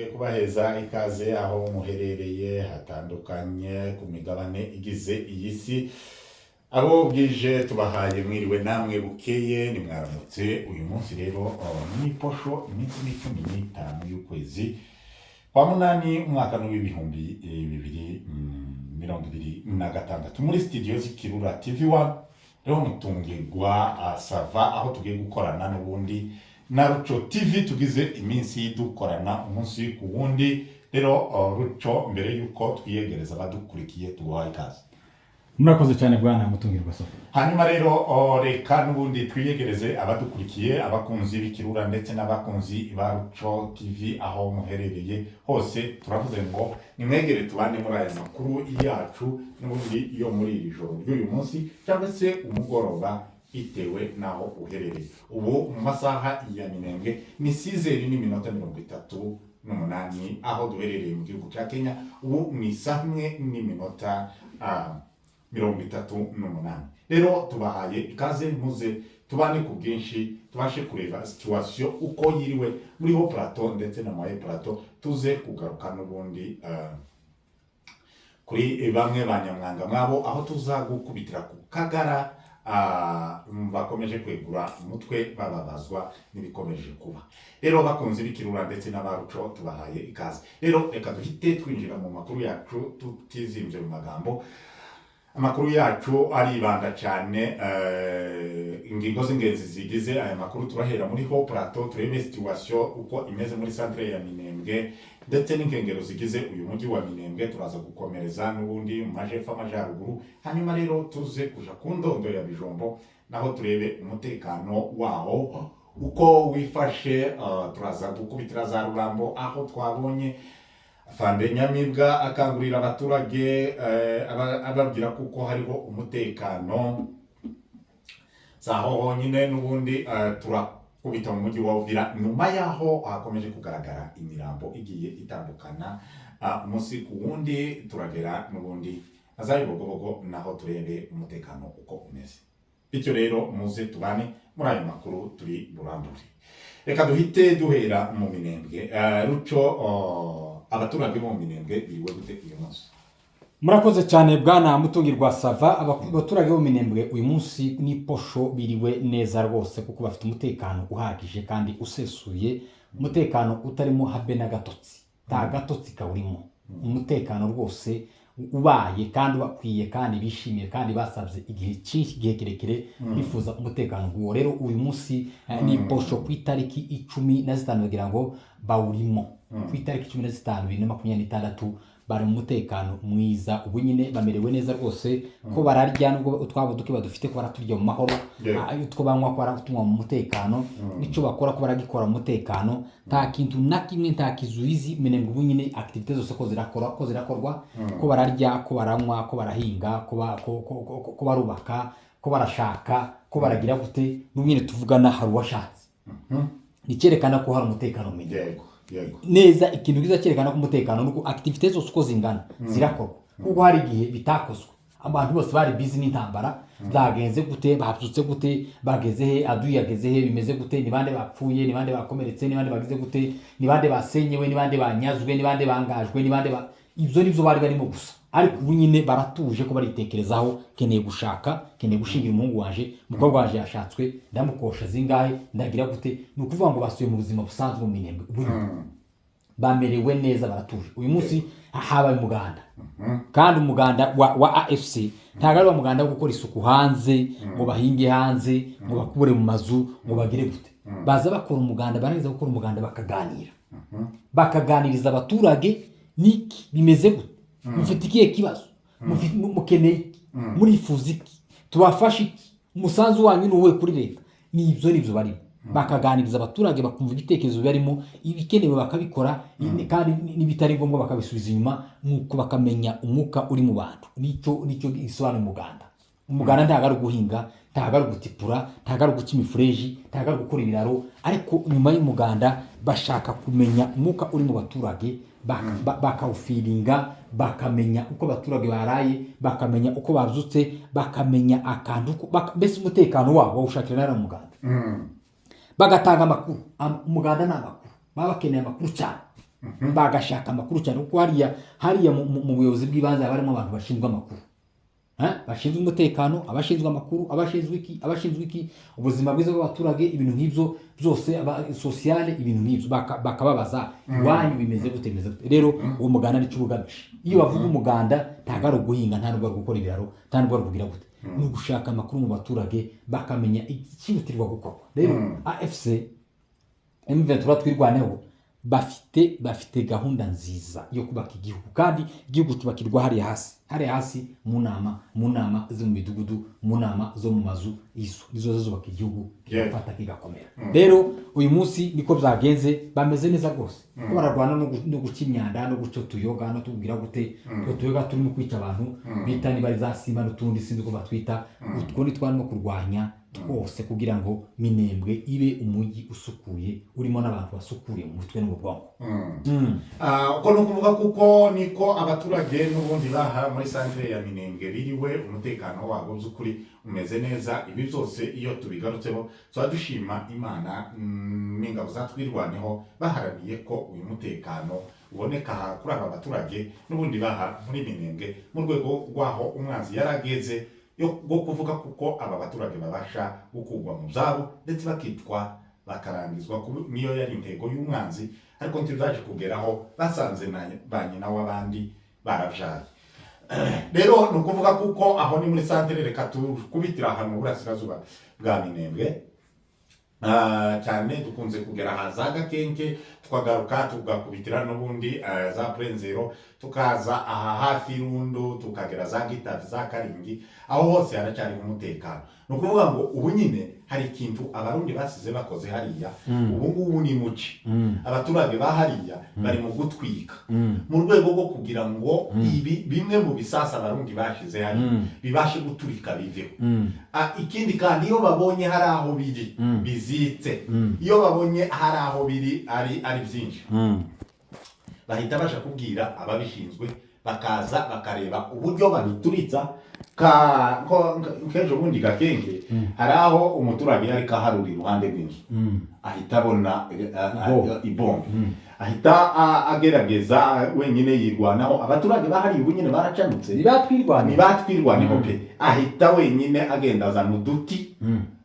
Kubaheza ikaze aho muherereye hatandukanye ku migabane igize iyi si. Abo bwije tubahaye mwiriwe, namwe bukeye nimwaramutse. Uyu munsi rero ni posho, iminsi ni 15 y'ukwezi kwa munani, umwaka w'ibihumbi bibiri 2026. Muri studio z'Ikirura TV 1 rero mutungirwa sava, aho tugiye gukorana n'ubundi na Ruco TV, tugize iminsi dukorana umunsi ku wundi. Rero Ruco, mbere yuko twiyegereza abadukurikiye, tuguhaye ikaze. Murakoze cyane, bwana Mutungirwa Sofa. Hanyuma rero reka n'ubundi twiyegereze abadukurikiye, abakunzi b'Ikirura ndetse n'abakunzi ba Ruco TV, aho muherereye hose. Turavuze ngo nimwegere tubane muri aya makuru yacu n'ubundi yo muri iri joro ry'uyu munsi cyangwa se umugoroba, bitewe n'aho uherereye. Ubu mu masaha ya Minembwe ni 6h38, aho duherereye mu gihugu cya Kenya ubu ni isaha 1:38. Rero tubahaye ikaze, muze tubane ku bwinshi, tubashe kureba situation uko yiriwe muri Haut Plateau ndetse na Moyen Plateau. Tuze kugaruka n'ubundi kuri bamwe ba nyamwanga mwabo, aho tuza gukubitira ku Kagara, bakomeje kwegura umutwe bababazwa n'ibikomeje kuba. Rero bakunze b'Ikirura ndetse n'abaruco, tubahaye ikaze. Rero reka duhite twinjira mu makuru yacu tutizimbye mu magambo. Amakuru yacu aribanda cyane ingingo z'ingenzi zigize aya makuru. Turahera muri Haut Plateau, turebe situation uko imeze muri centre ya Minembwe ndetse n'inkengero zigize uyu mujyi wa Minembwe. Turaza gukomereza n'ubundi mu majepfo, amajyaruguru, hanyuma rero tuze kuja ku ndondo ya Bijombo, naho turebe umutekano waho uko wifashe. Turaza gukubitira za Rurambo, aho twabonye Afande Nyamibwa akangurira abaturage, ababwira kuko hariho umutekano. Zaho honyine n'ubundi turakubita mu mujyi wa Uvira, nyuma yaho hakomeje kugaragara imirambo igiye itandukana umunsi ku wundi. Turagera n'ubundi na Bibogobogo, naho turebe umutekano uko umeze. Bityo rero muze tubane muri ayo makuru turi burambure. Reka duhite duhera mu Minembwe. Ruco, abaturage bo mu Minembwe biriwe gute uyu munsi? Murakoze cyane, bwana Mutungirwa Sava. Abaturage bo mu Minembwe uyu munsi ni posho, biriwe neza rwose, kuko bafite umutekano uhagije kandi usesuye, umutekano utarimo habe n'agatotsi, nta gatotsi kawurimo. Umutekano rwose ubaye kandi ubakwiye, kandi bishimiye, kandi basabye igihe cyinshi, igihe kirekire bifuza umutekano nk'uwo. Rero uyu munsi ni posho, ku itariki 15, bagira ngo bawurimo. Ku itariki 15, 2026, bari mu mutekano mwiza. Ubu nyine bamerewe neza rwose, ko bararya nubwo utwabo duke badufite, ko baraturya mu mahoro. Utwo banywa ko baratunywa mu mutekano, icyo bakora ko baragikora mu mutekano. Nta kintu na kimwe, nta kizuizi. Minembwe ubu nyine activité zose ko zirakora, ko zirakorwa, ko bararya, ko baranywa, ko barahinga, ko ba- ko- ko- ko- ko barubaka, ko barashaka, ko baragira gute. N'ubu nyine tuvugana hari uwashatse. Ni icyerekana ko hari umutekano mu Minembwe yego yego neza. Ikintu cyiza cyerekana ko umutekano nuko activité zose uko zingana zirakorwa, kuko hari igihe bitakozwe, abantu bose bari busy n'intambara. Byagenze gute? Babyutse gute? Bageze he? Adui yageze he? Bimeze gute? Ni bande bapfuye? Ni bande bakomeretse? Ni bande bagize gute? Ni bande basenyewe? Ni bande banyazwe? Ni bande bangajwe? Ni bande ba ibyo nibyo bari barimo gusa. Ariko ubu nyine baratuje, ko baritekerezaho: keneye gushaka, keneye gushingira umuhungu wanje, umukobwa wanje yashatswe, ndamukosha zingahe, ndagira gute? Ni ukuvuga ngo basubiye mu buzima busanzwe mu Minembwe. Ubu nyine bamerewe neza, baratuje. Uyu munsi habaye umuganda, kandi umuganda wa AFC ntabwo ari wa muganda wo gukora isuku hanze, ngo bahinge hanze, ngo bakubure mu mazu, ngo bagire gute. Baza bakora umuganda, barangiza gukora umuganda bakaganira, bakaganiriza abaturage: niki bimeze gute? Mufite ikihe kibazo? Mukeneye iki? Murifuza iki? Tubafashe iki? Umusanzu wanyu ni uwuhe kuri leta? Ni ibyo, nibyo barimo. Bakaganiriza abaturage, bakumva ibitekerezo barimo, ibikenewe bakabikora, kandi n'ibitari ngombwa bakabisubiza inyuma, nuko bakamenya umwuka uri mu bantu. Nicyo gisobanura umuganda. Umuganda ntabwo ari uguhinga, ntabwo ari ugutipura, ntabwo ari uguca imifureji, ntabwo ari gukora ibiraro. Ariko nyuma y'umuganda bashaka kumenya umwuka uri mu baturage, bakawufiringa, bakamenya uko abaturage baraye, bakamenya uko babyutse, bakamenya akantu mbese umutekano wabo bawushakira nari umuganda. Bagatanga amakuru. Umuganda ni amakuru, baba bakeneye amakuru cyane. Bagashaka amakuru cyane, kuko hariya mu buyobozi bw'ibanze haba harimo abantu bashinzwe amakuru. Bashinzwe umutekano, abashinzwe amakuru, abashinzwe iki, ubuzima bwiza bw'abaturage, ibintu nk'ibyo byose, sociale, ibintu nk'ibyo. Bakababaza iwanyu bimeze gute, bimeze gute. Rero uwo muganda nicyo uba ugamije. Iyo bavuga umuganda, ntabwo ari uguhinga, nta nubwo ari gukora ibiraro, nta nubwo ari ukugira gute, ni ugushaka amakuru mu baturage, bakamenya ikihutirwa gukorwa. Rero AFC M23 Twirwaneho bafite gahunda nziza yo kubaka igihugu, kandi igihugu cyubakirwa hariya hasi mu nama zo mu midugudu, mu nama zo mu mazu. Izo nizo zubaka igihugu, kigafata kigakomera. Rero uyu munsi niko byagenze, bameze neza rwose, ko bararwana no guca imyanda no guca utuyoga no tubwira gute. Utwo tuyoga turimo kwica abantu bita niba ari za simba n'utundi, sinzi uko batwita. Utwo ni twarimo kurwanya twose kugira ngo Minembwe ibe umujyi usukuye, urimo n'abantu basukuye mu mutwe no mu bwonko. Uko ni ukuvuga kuko niko abaturage n'ubundi baha muri santere ya Minembwe biriwe, umutekano wabo by'ukuri umeze neza. Ibi byose iyo tubigarutseho tuba dushima Imana n'ingabo za Twirwaneho baharaniye ko uyu mutekano uboneka aha kuri aba baturage n'ubundi baha muri Minembwe, mu rwego rw'aho umwanzi yarageze yo rwo kuvuga kuko aba baturage babasha gukurwa mu byabo ndetse bakicwa bakarangizwa, niyo yari intego y'umwanzi, ariko ntibyaje kugeraho, basanze na ba nyina w'abandi barabyaye. Rero ni ukuvuga kuko aho ni muri santere. Reka tukubitira ahantu mu burasirazuba bwa Minembwe. Cyane dukunze kugera aha za Gakenke, tukagaruka tugakubitira n'ubundi za Purenzero, tukaza aha hafi Rundu, tukagera za Gitavi, za Karingi, aho hose haracyariho umutekano. Ni ukuvuga ngo ubu nyine hari ikintu Abarundi basize bakoze hariya. Ubu ngubu ni muci, abaturage ba hariya bari mu gutwika mu rwego rwo kugira ngo ibi bimwe mu bisasa Abarundi bashize hariya bibashe guturika biveho. Ikindi kandi, iyo babonye hari aho biri bizitse, iyo babonye hari aho biri ari byinshi, bahita baja kubwira ababishinzwe, bakaza bakareba uburyo babituritsa. Nk'ejo bundi Gakenge hari aho umuturage yari kaharura iruhande rw'inzu, ahita abona Ibombe. Ibombe, ahita agerageza wenyine yirwanaho. Abaturage bahari ubu nyine baracanutse. Ntibatwirwanya. Ntibatwirwaneho pe. Ahita wenyine agenda azana uduti,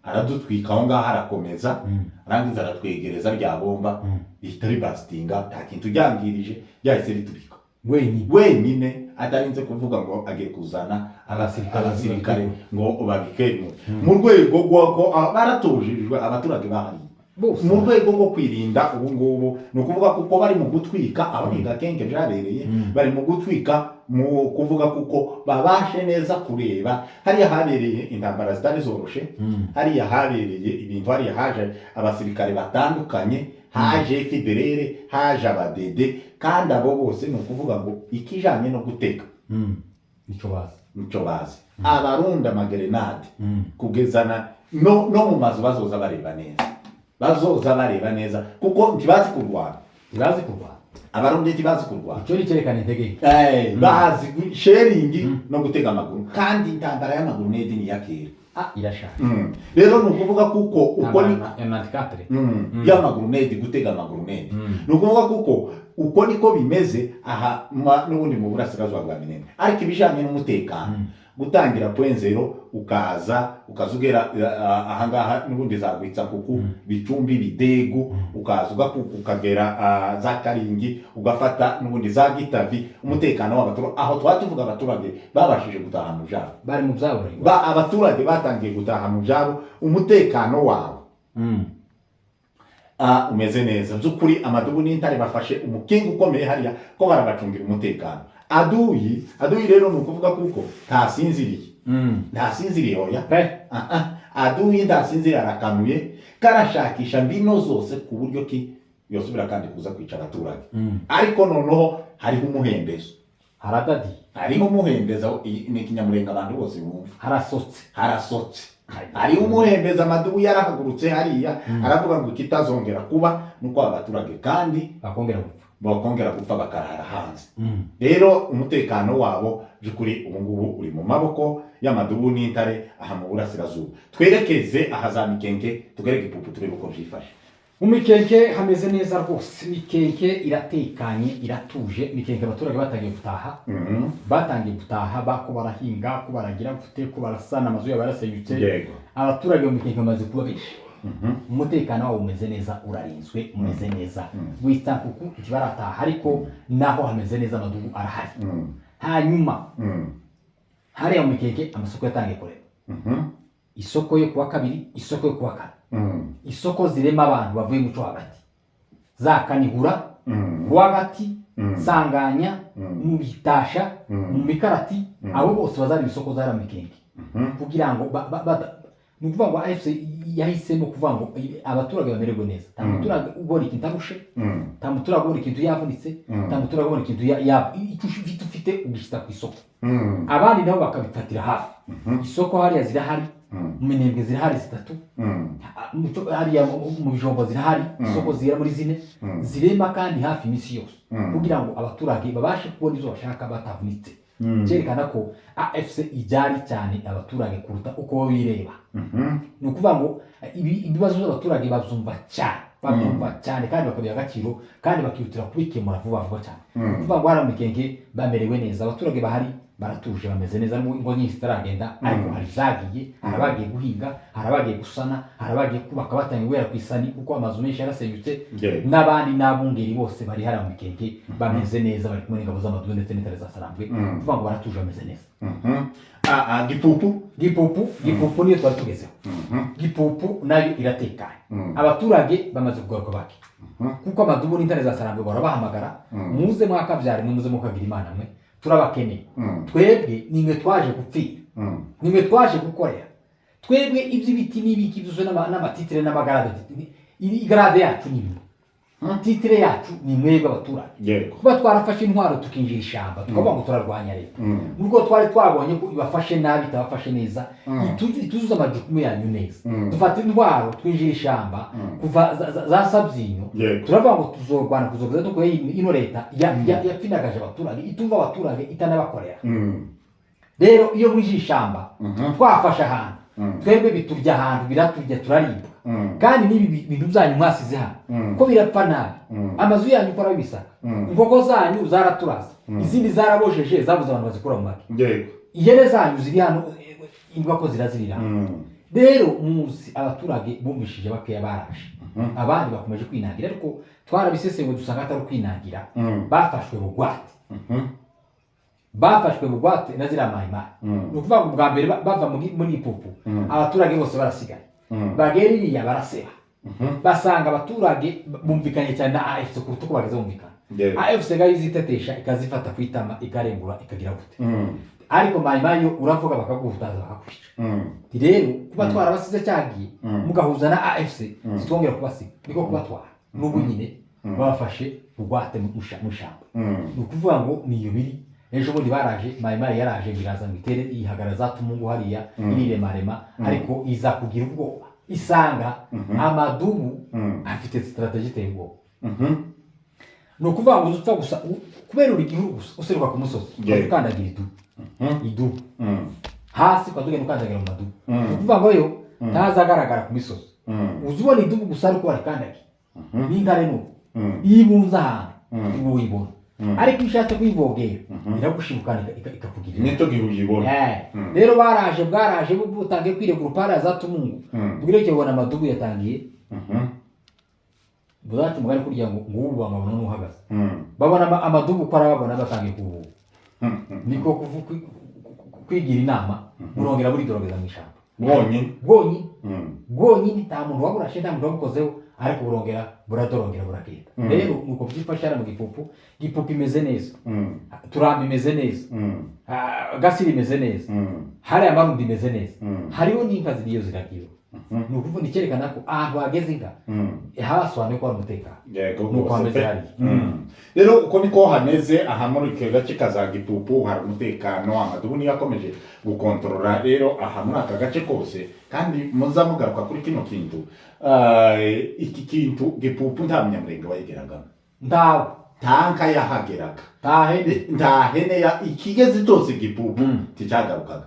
aradutwika aho ngaho, arakomeza, arangiza aratwegereza rya bomba, rihita ribasitinga, nta kintu ryangirije, ryahise riturika. Wenyine. Wenyine, atarinze kuvuga ngo agiye kuzana abasirikare. Abasirikare ngo babikemure, mu rwego rw'uko baratujijwe abaturage bahariye bose mu rwego rwo kwirinda. Ubu ngubu ni ukuvuga kuko bari mu gutwika aho ni Gakenke byabereye, bari mu gutwika mu kuvuga kuko babashe neza kureba hariya habereye intambara zitari zoroshe, hariya habereye ibintu, hariya haje abasirikare batandukanye, haje FDLR, haje abadede, kandi abo bose ni ukuvuga ngo ikijanye no guteka Nico bazi. Nico bazi. Abarundi amagerenade kugezana no mu mazu bazoza bareba neza, bazoza bareba neza, kuko ntibazi kurwana. Ntibazi kurwana. Abarundi ntibazi kurwana. Icyo ni icyerekana intege nke. Bazi shelling no gutega amaguru, kandi intambara y'amaguru nedi ni iya kera. Irashaje. Rero ni ukuvuga kuko uko ni M24. Y'amaguru nedi, gutega amaguru nedi. Ni ukuvuga kuko uko niko bimeze aha n'ubundi mu burasirazuba bwa Minembwe. Ariko ibijanye n'umutekano, gutangira point zéro, ukaza ugera ahangaha n'ubundi zagwitsa kuku Bicumbi, Bidegu, ukaza ugakuka ukagera za Karingi, ugafata n'ubundi za Gitavi, umutekano w'abaturage aho twaba tuvuga abaturage babashije gutaha mu byabo. Bari mu byabo. Abaturage batangiye gutaha mu byabo, umutekano wabo umeze neza by'ukuri. Amadubu n'intare bafashe umukingo ukomeye hariya ko barabacungira umutekano. Aduyi rero ni ukuvuga kuko ntasinziriye. Ntasinziriye, oya. Pe. Aduyi ntasinziriye, arakanuye, karashakisha mbino zose ku buryo ki yosubira kandi kuza kwica abaturage. Ariko noneho hariho umuhembezo. Haradadi. Hariho umuhembezo, ni ikinyamurenga abantu bose bumva. Harasotse. Harasotse, hariho umuhembeza. Amadubu yarahagurutse hariya, aravuga ngo ikitazongera kuba nuko aba baturage kandi bakongera gupfa. Bakongera gupfa bakarara hanze. Rero umutekano wabo by'ukuri ubu ngubu uri mu maboko y'amadubu n'intare aha mu burasirazuba. Twerekeze aha za Mikenke, tugereke Ipupu, turebe uko byifashe. Mu Mikenke hameze neza rwose. Mikenke iratekanye, iratuje. Mikenke abaturage batangiye gutaha, batangiye gutaha bako barahinga, ko baragira gute, ko barasana amazu yabo yarasenyutse. Abaturage mu Mikenke bamaze kuba benshi, umutekano wabo umeze neza, urarinzwe, umeze neza. Witsankuku ntibarataha, ariko naho hameze neza, amadubu arahari. Hanyuma hariya mu Mikenke amasoko yatangiye kurema. Isoko yo kuwa kabiri, isoko yo kuwa kane, isoko zirema abantu bavuye mu cyo hagati, za Kanihura, Rwagati, Sanganya, mu Bitasha, mu Mikarati, abo bose bazari isoko zari mu Mikenke kugira ngo ni ukuvuga ngo AFC yahisemo kuvuga ngo abaturage bamererwe neza. Nta muturage ubona ikintu arushe, nta muturage ubona ikintu yavunitse, nta muturage ubona ikintu icyo ufite ugishyira ku isoko, abandi nabo bakabifatira hafi. Isoko hariya zirahari, mu Minembwe zirahari zitatu, hariya mu Bijombo zirahari isoko zigera muri zine, zirema kandi hafi iminsi yose, kugira ngo abaturage babashe kubona ibyo bashaka batavunitse. Cyerekana ko AFC ijyari cyane abaturage kuruta uko bo bireba. Ni ukuvuga ngo ibibazo by'abaturage babyumva cyane, babyumva cyane kandi bakabiha agaciro, kandi bakihutira kubikemura vuba vuba cyane. Ni ukuvuga ngo hariya mu Mikenke bamerewe neza, abaturage bahari baratuje, bameze neza, nubwo ingo nyinshi zitaragenda, ariko hari izagiye, hari abagiye guhinga, hari abagiye gusana, hari abagiye kubaka, batangiye guhera ku isani kuko amazu menshi yarasenyutse. N'abandi n'abungeri bose bari hariya mu Mikenke bameze neza, bari kumwe n'ingabo z'amadubu ndetse n'intare za Sarambwe. Ni ukuvuga ngo baratuje, bameze neza. Gipupu? Gipupu, Gipupu niyo twari tugezeho. Gipupu nayo iratekanye, abaturage bamaze kugaruka bake, kuko amadubu n'intare za Sarambwe barabahamagara: "Muze mwakabyara mwe, muze mukagira Imana mwe, turabakeneye. Twebwe nimwe twaje gupfira, nimwe twaje gukorera. Twebwe iby'ibiti n'ibiki byose n'amatitire n'amagarade, igarade yacu ni imwe, titire yacu ni mwebwe abaturage." Kuba twarafashe intwaro tukinjira ishyamba, tukavuga ngo turarwanya leta, nubwo twari twabonye ko ibafashe nabi, itabafashe neza, ituzuza amajukumu yanyu neza, dufata intwaro twinjira ishyamba kuva za Sabyinyo, turavuga ngo tuzorwana kuzogeza dukuye ino leta yapfinagaje abaturage, itumva abaturage, itanabakorera. Rero iyo mwinjiye ishyamba, twafashe ahantu, twebwe biturya ahantu, biraturya, turaribwa. Kandi n'ibi bintu byanyu mwasize hano ko birapfa nabi, amazu yanyu uko arabisaka, inkoko zanyu zaraturaza, izindi zarabojeje, zabuze abantu bazikura mu magi, ihene zanyu ziri hano, imbwa ko zirazirira. Rero muzi abaturage bumvishije bakeya baraje, abandi bakomeje kwinangira, ariko twarabisesenguye dusanga atari ukwinangira, bafashwe bugwate, bafashwe bugwate na ziriya Mayimayi. Ni ukuvuga ngo ubwa mbere bava muri Ipupu, abaturage bose barasigaye, bagera iriya baraseba, basanga abaturage bumvikanye cyane na AFC kuruta uko bageze bumvikana. AFC ngayo izitetesha, ikazifata ku itama, ikarengura, ikagira gute. Ariko Mayimayi yo uravuga bakaguhutaza, bakakwica. Rero kuba twarabasize cyagiye, mugahuza na AFC, zitwongera kubasiga, niko kubatwara. N'ubu nyine babafashe bugwate mu ishyamba. Ni ukuvuga ngo niyo biri. Ejo bundi baraje, Mayimayi yaraje ngo iraza ngo itere, ihagarara za Tumungu hariya, iriremarema, ariko iza kugira ubwoba, isanga amadubu afite stratégie iteye ubwoba. Ni ukuvuga ngo upfa gusa kubera uri igihuru gusa, useruka ku musozi, ukandagira idubu, idubu hasi, ukajya ugenda ukandagira mu madubu. Ni ukuvuga ngo yo ntazagaragara ku misozi, uza ubona idubu gusa ariko warikandagiye. N'intare nuko, iyo ibunze ahantu uba uyibona, ariko iyo ushatse kuyivogera iragushibukana, ikakugirira. Nicyo gihe uyibona. Rero baraje, bwaraje butangiye kwiregura upara za Tumungu, bwire ubona amadubu yatangiye buzaca umugani kurya ngo ngubu bangabona n'uhagaze, babona amadubu uko arababona, batangiye kububa, niko kwigira inama, burongera buridorogeza mu ishyamba. Bwonyine? Bwonyine, bwonyine. Nta muntu waburashe, nta muntu wabukozeho, ariko burongera buradorongera, buragenda. Rero nuko byifashe hano mu Gipupu. Gipupu imeze neza, Turamba imeze neza, Gasiri imeze neza, hariya Marundi imeze neza. Hariho n'inka ziriyo ziragiwe. Ni ukuvuga icyerekana ko ahantu hageze inka hasobanuye ko hari umutekano. Nuko Rwose hameze pe. hariya. Rero uko niko hameze aha muri icyo gace ka za Gipupu, hari umutekano, amadubu niyo akomeje gukontorora rero aha muri aka gace kose. Kandi muza mugaruka kuri kino kintu, iki kintu Gipupu nta Munyamurenge wayigeragamo. Ntawe. Nta nka yahageraga. Nta hene. Nta hene ya ikigezi cyose Gipupu ticyagarukaga.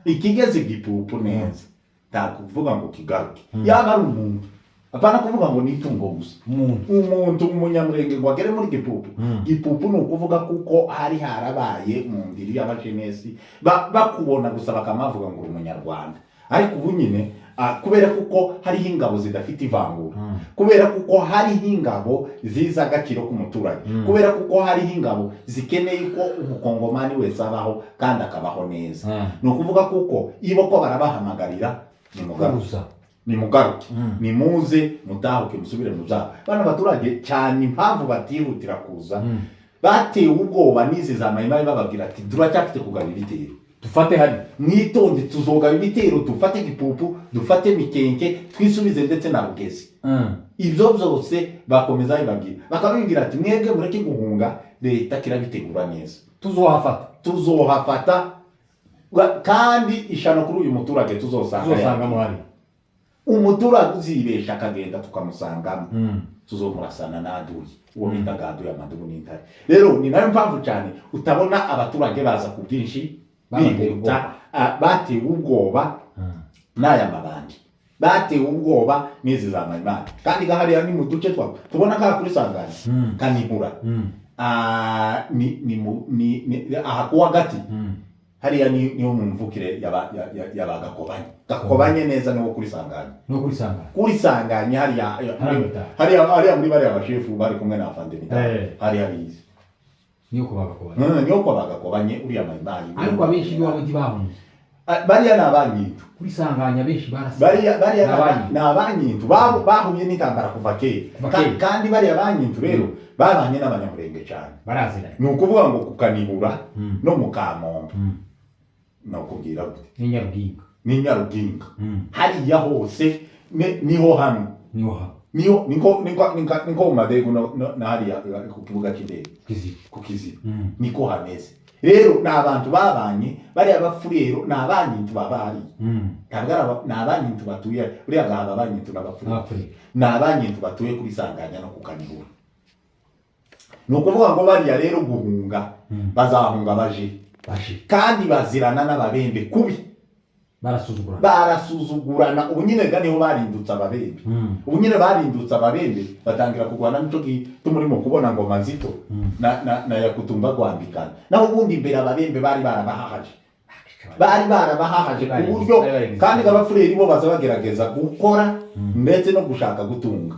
Ikigezi Gipupu neza, nta kuvuga ngo kigaruke, yaba ari umuntu. Apana kuvuga ngo ni itungo gusa. Umuntu. Umuntu, umunyamurenge ngo agere muri Gipupu. Gipupu ni ukuvuga kuko hari harabaye mu ndiri y'abajenesi, bakubona gusa bakamavuga ngo uri umunyarwanda. Ariko ubu nyine, kubera kuko hariho ingabo zidafite ivangura, kubera kuko hariho ingabo zizi agaciro k'umuturage, kubera kuko hariho ingabo zikeneye ko umukongomani wese abaho kandi akabaho neza, ni ukuvuga kuko ibo ko barabahamagarira nimugaruke. Kuza. Nimugaruke, nimuze mutahuke, musubire mu byabo. Bano baturage cyane, impamvu batihutira kuza, batewe ubwoba n'izi za mayimayi, bababwira ati turacyafite kugaba ibitero. Dufate hari. Mwitonde, tuzogaba ibitero, dufate Gipupu, dufate Mikenke, twisubize ndetse na Rugezi. Ibyo byose bakomeza bibabwira, bakabibwira ati mwebwe mureke guhunga, leta kirabitegura neza. Tuzohafata. Tuzohafata. Kandi ishano kuri uyu muturage tuzosanga. Tuzosangamo hari. Umuturage uzibesha akagenda tukamusangamo, tuzomurasana n'aduyi, uwo bitaga aduyi, amadubu n'intare. Rero ni nayo mpamvu cyane utabona abaturage baza ku bwinshi. Babateye Bihuta. ubwoba. Batewe ubwoba n'aya mabandi, batewe ubwoba n'izi za mayimani. Kandi hariya ni mu duce twa tubona ka kuri Sanganya, Kanihura, ni ni mu ni, ni aha kuwa gati, hariya ni niho mu mvukire yaba yaba Gakobanye. Gakobanye neza niho kuri Sanganya. No kuri Sanganya. Kuri Sanganya hariya. Hariya Mitari. Hariya muri bariya bashefu bari kumwe na afande Mitari. Hariya bize. Niyo kuba Gakobanye. Niho kwa Bagakobanye uriya mayimayi. Ariko abenshi iwabo ntibahunze. Ah, bariya ni abanyintu. Kuri Sanganya benshi barasize. Bariya Ni abanyintu. Ni abanyintu bahuye n'intambara kuva kera. Kuva kera. Kandi bariya banyintu rero babanye n'abanyamurenge cyane. Baraziranye. Ni ukuvuga ngo kukanibura no mu Kamombo, nakubwira gute? Ni Nyaruginga. Ni Nyaruginga. Hariya hose niho hamwe. Niho hamwe. Niho niko mu Madegu na hariya ku kibuga cy'indege. Kiziba. Ku Kiziba. Niko hameze. Rero ni abantu babanye, bariya bafurero ni abanyintu baba hariya. Ntabwo ari ni abanyintu batuye uriya gahaba, abanyintu n'abafurero. N'abafurero. Ni abanyintu batuye kuri Sanganya no ku Kanihura. Ni ukuvuga ngo bariya rero guhunga, bazahunga baje. Baje. Kandi bazirana n'ababembe kubi. Barasuzugurana. Barasuzugurana. Ubu nyine ga niho barindutse ababembe. Ubu nyine barindutse ababembe, batangira kurwana. Nico gituma urimo kubona Ngoma Nzito na Yakutumba gwambikana. Naho ubundi imbere ababembe bari barabahahaje, bari barabahahaje ku buryo Bari kandi abafureri bo baza bagerageza gukora ndetse no gushaka gutunga.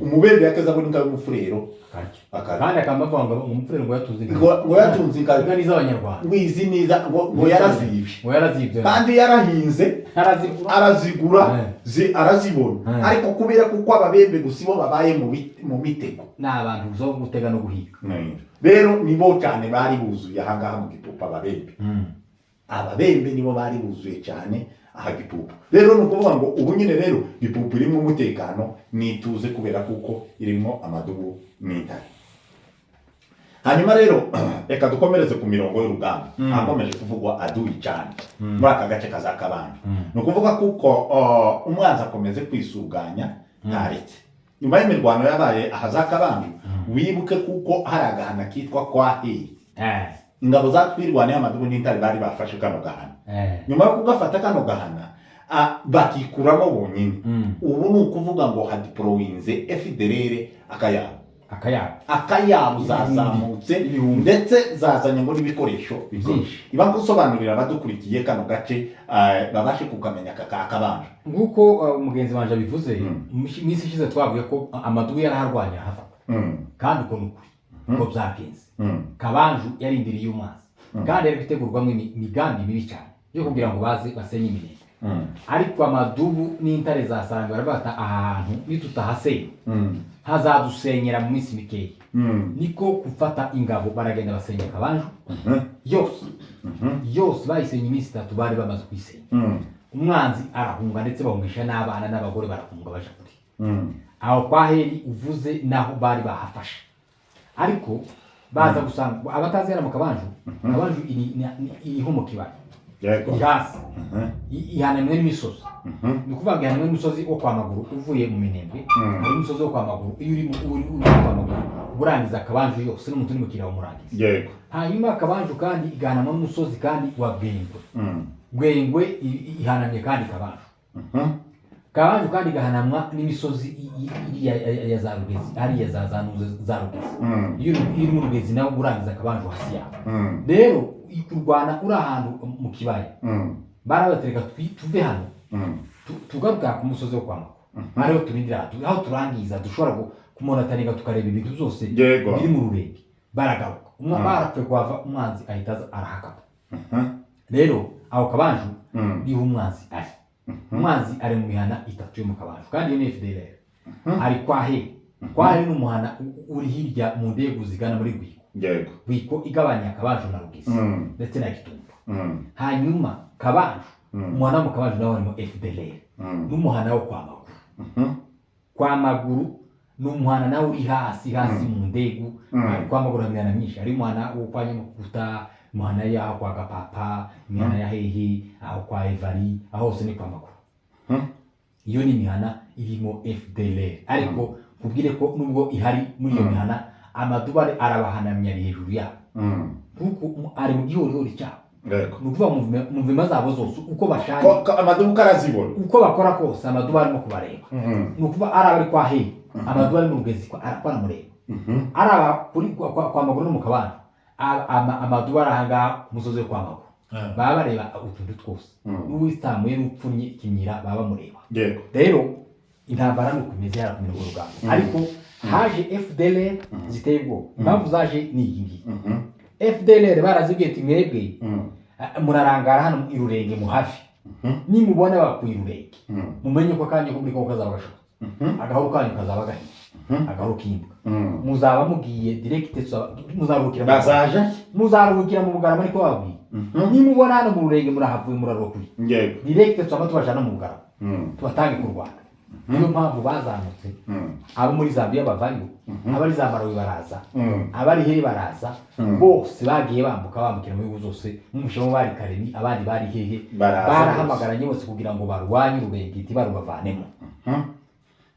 Umubembe yakeza abona inka y'umufurero akarya. Akarya. Kandi akamba avuga ngo umufurero ngo yatunze inka. Ngo yatunze inka. Inka ni iz'abanyarwanda. Ngo izi niza, ngo yarazibye. Ngo yarazibye. Kandi yarahinze. Arazigura. Arazigura, arazibona. Ariko kubera kuko ababembe gusa ibo babaye mu mitego. Ni abantu zo gutega no guhiga. Rero nibo cyane bari buzuye ahangaha mu Gipupa, ababembe. Ababembe nibo bari buzuye cyane aha Gipupu. Rero ni ukuvuga ngo ubu nyine rero Gipupu irimo umutekano n'ituze, kubera kuko irimo amadubu n'intare. Hanyuma rero reka dukomereze ku mirongo y'urugamba. Hakomeje kuvugwa aduyi cyane muri aka gace kaza Kabanda. Ni ukuvuga kuko umwanzi akomeze kwisuganya, ntaretse nyuma y'imirwano yabaye aha za Kabanda. Wibuke kuko hari agahana kitwa kwa Heri. Ingabo za Twirwaneho, amadubu n'intare bari bafashe kano gahana. Nyuma yo kugafata kano gahana, bakikuramo bonyine. Ubu ni ukuvuga ngo hadiporowinze FDLR akayabo. Akayabo. Akayabo zazamutse. Ibihumbi. Ndetse zazanye ngo n'ibikoresho Byinshi. Iba gusobanurira abadukurikiye kano gace, babashe kukamenya aka ka Kabanje. Nk'uko mugenzi wanje abivuze, mu minsi ishize twavuye ko amadubu yaraharwanya arahafata. Kandi uko ni ukuri uko byagenze. Kabanju yarindiriye umwanzi, kandi yari gutegurwamo imigambi mibi cyane yo kugira ngo baze basenye iminembwe. Ariko amadubu n'intare za Saranga baravuga bati aha hantu nitutahasenya, hazadusenyera mu minsi mikeya. Niko gufata ingabo, baragenda basenya Kabanju yose yose. Bayisenye iminsi 3 bari bamaze kuyisenya. Umwanzi arahunga, ndetse bahungisha n'abana n'abagore, barahunga baja kure. Aho kwa Heri uvuze naho bari bahafashe, ariko baza gusanga abatazi hano mu Kabanju. Kabanju iriho mu kibaya. Iri hasi. Ihanamwe n'imisozi. Ni ukuvuga ngo ihanamwe n'umusozi wo kwa Maguru. Uvuye mu Minembwe, hari umusozi wo kwa Maguru. Iyo uri kwa Maguru urangiza Kabanju yose, n'umuntu uri mu kiraro umurangiza. Hanyuma Kabanju kandi igahanamwa n'umusozi kandi wa Bwengwe. Bwengwe ihanamye kandi Kabanju. Kabanju kandi gahanamwa n'imisozi iriya ya za Rugezi, hariya za Ntuze za Rugezi. Iyo uri mu Rugezi nawe urangiza Kabanju hasi yawe. Rero kurwana uri ahantu mu kibaya, barabatereka tuve hano, tugaruka ku musozi wo kwa Mako, ariho turindira aho turangiza dushobora kumonitoringa, tukareba ibintu byose biri mu Rurenge. Baragaruka. Barapfuye kuhava, umwanzi ahita aza arahakapa. Rero aho Kabanju niho umwanzi ari. Umwanzi ari mu mihana itatu yo mu Kabanju, kandi iyo ni FDLR. Ari kwa he? Kwa he ni umuhana uri hirya mu ndego zigana muri Rwiko. Rwiko igabanya Kabanju na Rugezi ndetse na Gitumba. Hanyuma Kabanju, umuhana wo mu Kabanju nawo harimo FDLR, n'umuhana wo kwa Maguru. Kwa Maguru ni umuhana nawe uri hasi hasi mu ndegu. Kwa Maguru hari imihana myinshi, hari umuhana wo kwa Nyamukuta, umuhana yaho kwa Gapapa, imihana ya hehe aho kwa Evari, aho hose ni kwa Maguru. Iyo ni imihana irimo FDLR, ariko kubwire ko nubwo ihari muri iyo mihana, amadubari arabahanamye, ari hejuru yabo, kuko ari mu gihorihori cyabo. Ni ukuvuga mu mvuma zabo zose uko bashaka, Ko amaduka arazibona. uko bakora kose, amaduba arimo kubareba. Ni ukuvuga ari abari kwa hehe, amaduba ari mu Rugezi ko aramureba, ari aba kuri kwa Maguru no mu Kabanda, amaduba ari ahangaha ku musozi wo kwa Maguru, baba bareba utuntu twose. N'uwisamuye n'upfunye ikinyira baba bamureba. Rero intambara ni uko imeze yara ku mirongo y'urugamba, ariko haje FDLR ziteye ubwoba. Impamvu zaje ni iyi ngiyi: FDLR barazibwiye ati mwebwe murarangara hano i Rurenge, muhafi. Nimubona bakuye Rurenge, mumenye ko akanya ko muri kongo kazaba gashobotse, agahoro kanyu kazaba gahiye, agahoro k'imbwa. Muzaba mugiye direct, muzaruhukira Bazaje. muzaruhukira mu Bugarama. Ariko bababwiye, nimubona hano mu Rurenge murahavuye, murarokuye, direct tuzaba tubajana mu Bugarama, tubatange ku Rwanda. Niyo mpamvu bazamutse. Abo muri Zambia bavayo, abari za Malawi baraza, abari hehe baraza. Bose bagiye bambuka, bambukira mu bihugu zose. Nk'umushamo bari Karemi, abandi bari hehe. Baraza. Barahamagaranye bose kugira ngo barwanye Ururenge, ntibarubavanemo.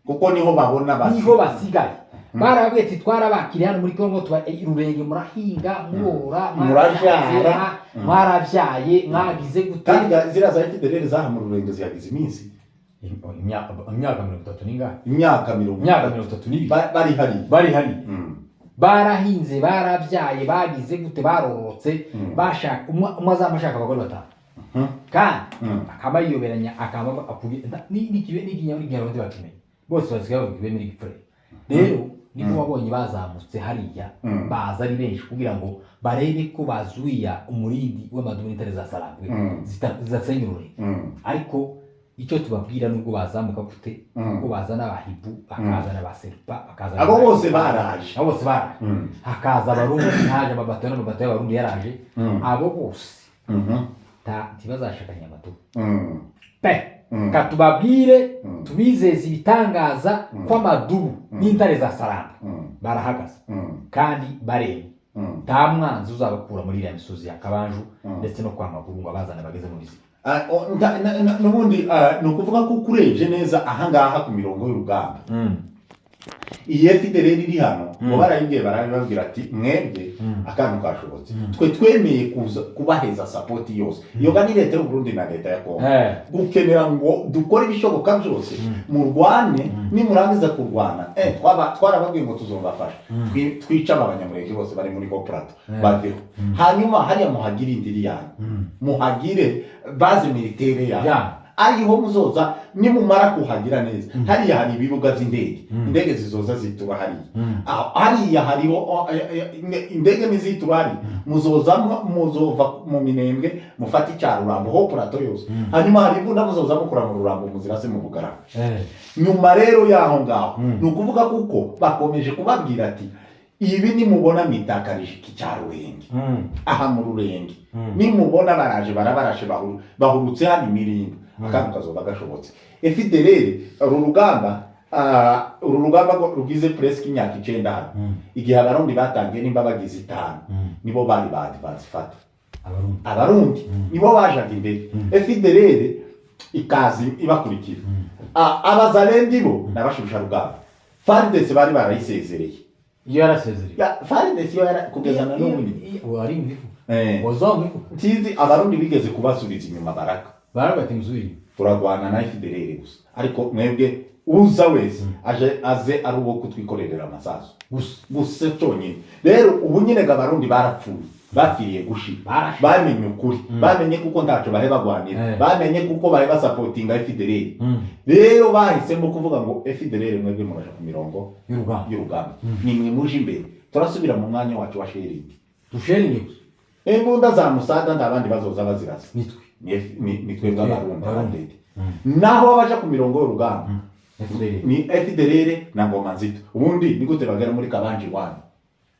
Kuko niho babona basi. Niho basigaye. Barababwiye ati twarabakiriye hano muri Kongo, tuba Rurenge, murahinga, murora, Murabyara. mwarabyaye, mwagize gute. Kandi ziriya za FDLR zaha mu Rurenge zihagize iminsi. Imyaka 30 n'ingahe? Imyaka 30. Imyaka 32. Bari hariya. Bari hariya, barahinze, barabyaye, bagize gute, barorotse. Bashaka umwe azaba ashaka abagore batanu, kandi akaba yiyoberanya, akaba n'ikinyarwanda bakimenya bose, basigaye bavuga ibemera igipfure. Rero niko wabonye bazamutse hariya, baza ari benshi kugira ngo barebe ko bazuya umurindi w'amadubu n'intare za Sarambwe zidasenya Ururenge. Ariko icyo tubabwira, nubwo bazamuka gute, ubwo bazana abahibu, bakazana abaserupa, bakazana Abo bose baraje. Abo bose baraje. Hakaza Abarundi, haje amabato n'amabato y'Abarundi yaraje. Abo bose ntibazashakanye amadubu pe. Katubabwire, tubizeze ibitangaza ko amadubu n'intare za Sarambwe barahagaze kandi baremye. Nta mwanzi uzabakura muri iriya misozi ya Kabanju ndetse no kwa Maguru ngo abazane bageze mu bizima. N'ubundi ni ukuvuga ko ukurebye neza ahangaha ku mirongo y'urugamba, iyi FDLR iri hano, ngo barayibwiye, barabibabwira ati mwebwe akantu kashobotse, twe twemeye kuza kubaheza support yose. Iyo ni leta y'u Burundi na leta ya Kongo, gukenera ngo dukore ibishoboka byose murwane. Nimurangiza kurwana, twarababwiye ngo tuzobafasha. Twice aba Banyamurenge bose bari muri Haut Plateau, baveho, hanyuma hariya muhagire indiri yanyu, muhagire base militaire yanyu, ariho muzoza. Nimumara kuhagira neza, hariya hari ibibuga by'indege, indege zizoza zitura hariya. Aho hariya hariho indege nizitura hariya, muzoza muzova mu Minembwe mufate icya Rurambo, Haut Plateau yose. Hanyuma hari imbunda muzoza mukura mu Rurambo muzirase mu Bugarama. Nyuma rero y'aho ngaho, ni ukuvuga kuko bakomeje kubabwira ati ibi nimubona mwitakarije iki cya Rurenge, aha mu Rurenge, nimubona baraje barabarashe, bahurutse hano imirimbo, akantu kazoba gashobotse. FDLR, uru rugamba rugize presque imyaka 9 hano, igihe Abarundi batangiye, nimba bagize 5, nibo bari ba advance fata. Abarundi. Abarundi nibo bajaga imbere, FDLR ikaza ibakurikira. Abazalendi bo n'abashusha rugamba, FARDC bari barayisezereye. Iyo yarasezereye. Ya, FARDC yo kugeza na n'ubu nyine. Wari imvivu. Eh. Wazamvivu. Ntizi, Abarundi bigeze kubasubiza inyuma baraka. Baravuga ati musubire inyuma. Turarwana na FDLR gusa, ariko mwebwe uza wese aje aze ari uwo kutwikorerera amasasu gusa. Gusa cyonyine. Rero ubu nyine ngo Abarundi barapfuye, bapfiriye gushira. Barashize. Bamenye ukuri, bamenye kuko ntacyo bahe bagwanira, bamenye kuko bahe basapotinga FDLR. Rero bahisemo kuvuga ngo FDLR, mwebwe muraja ku mirongo y'urugamba, y'urugamba, nimwe muje imbere, turasubira mu mwanya wacu wa sharing. Dusharinge gusa. Imbunda za musada nta bandi bazoza bazirasa. Nitwe. Ni twebwe Abarundi. Abarundi. Abadede naho abaja ku mirongo y'urugamba FDLR. Ni FDLR na Ngoma Nzito. Ubundi ni gute bagera muri Kabanje iwanyu?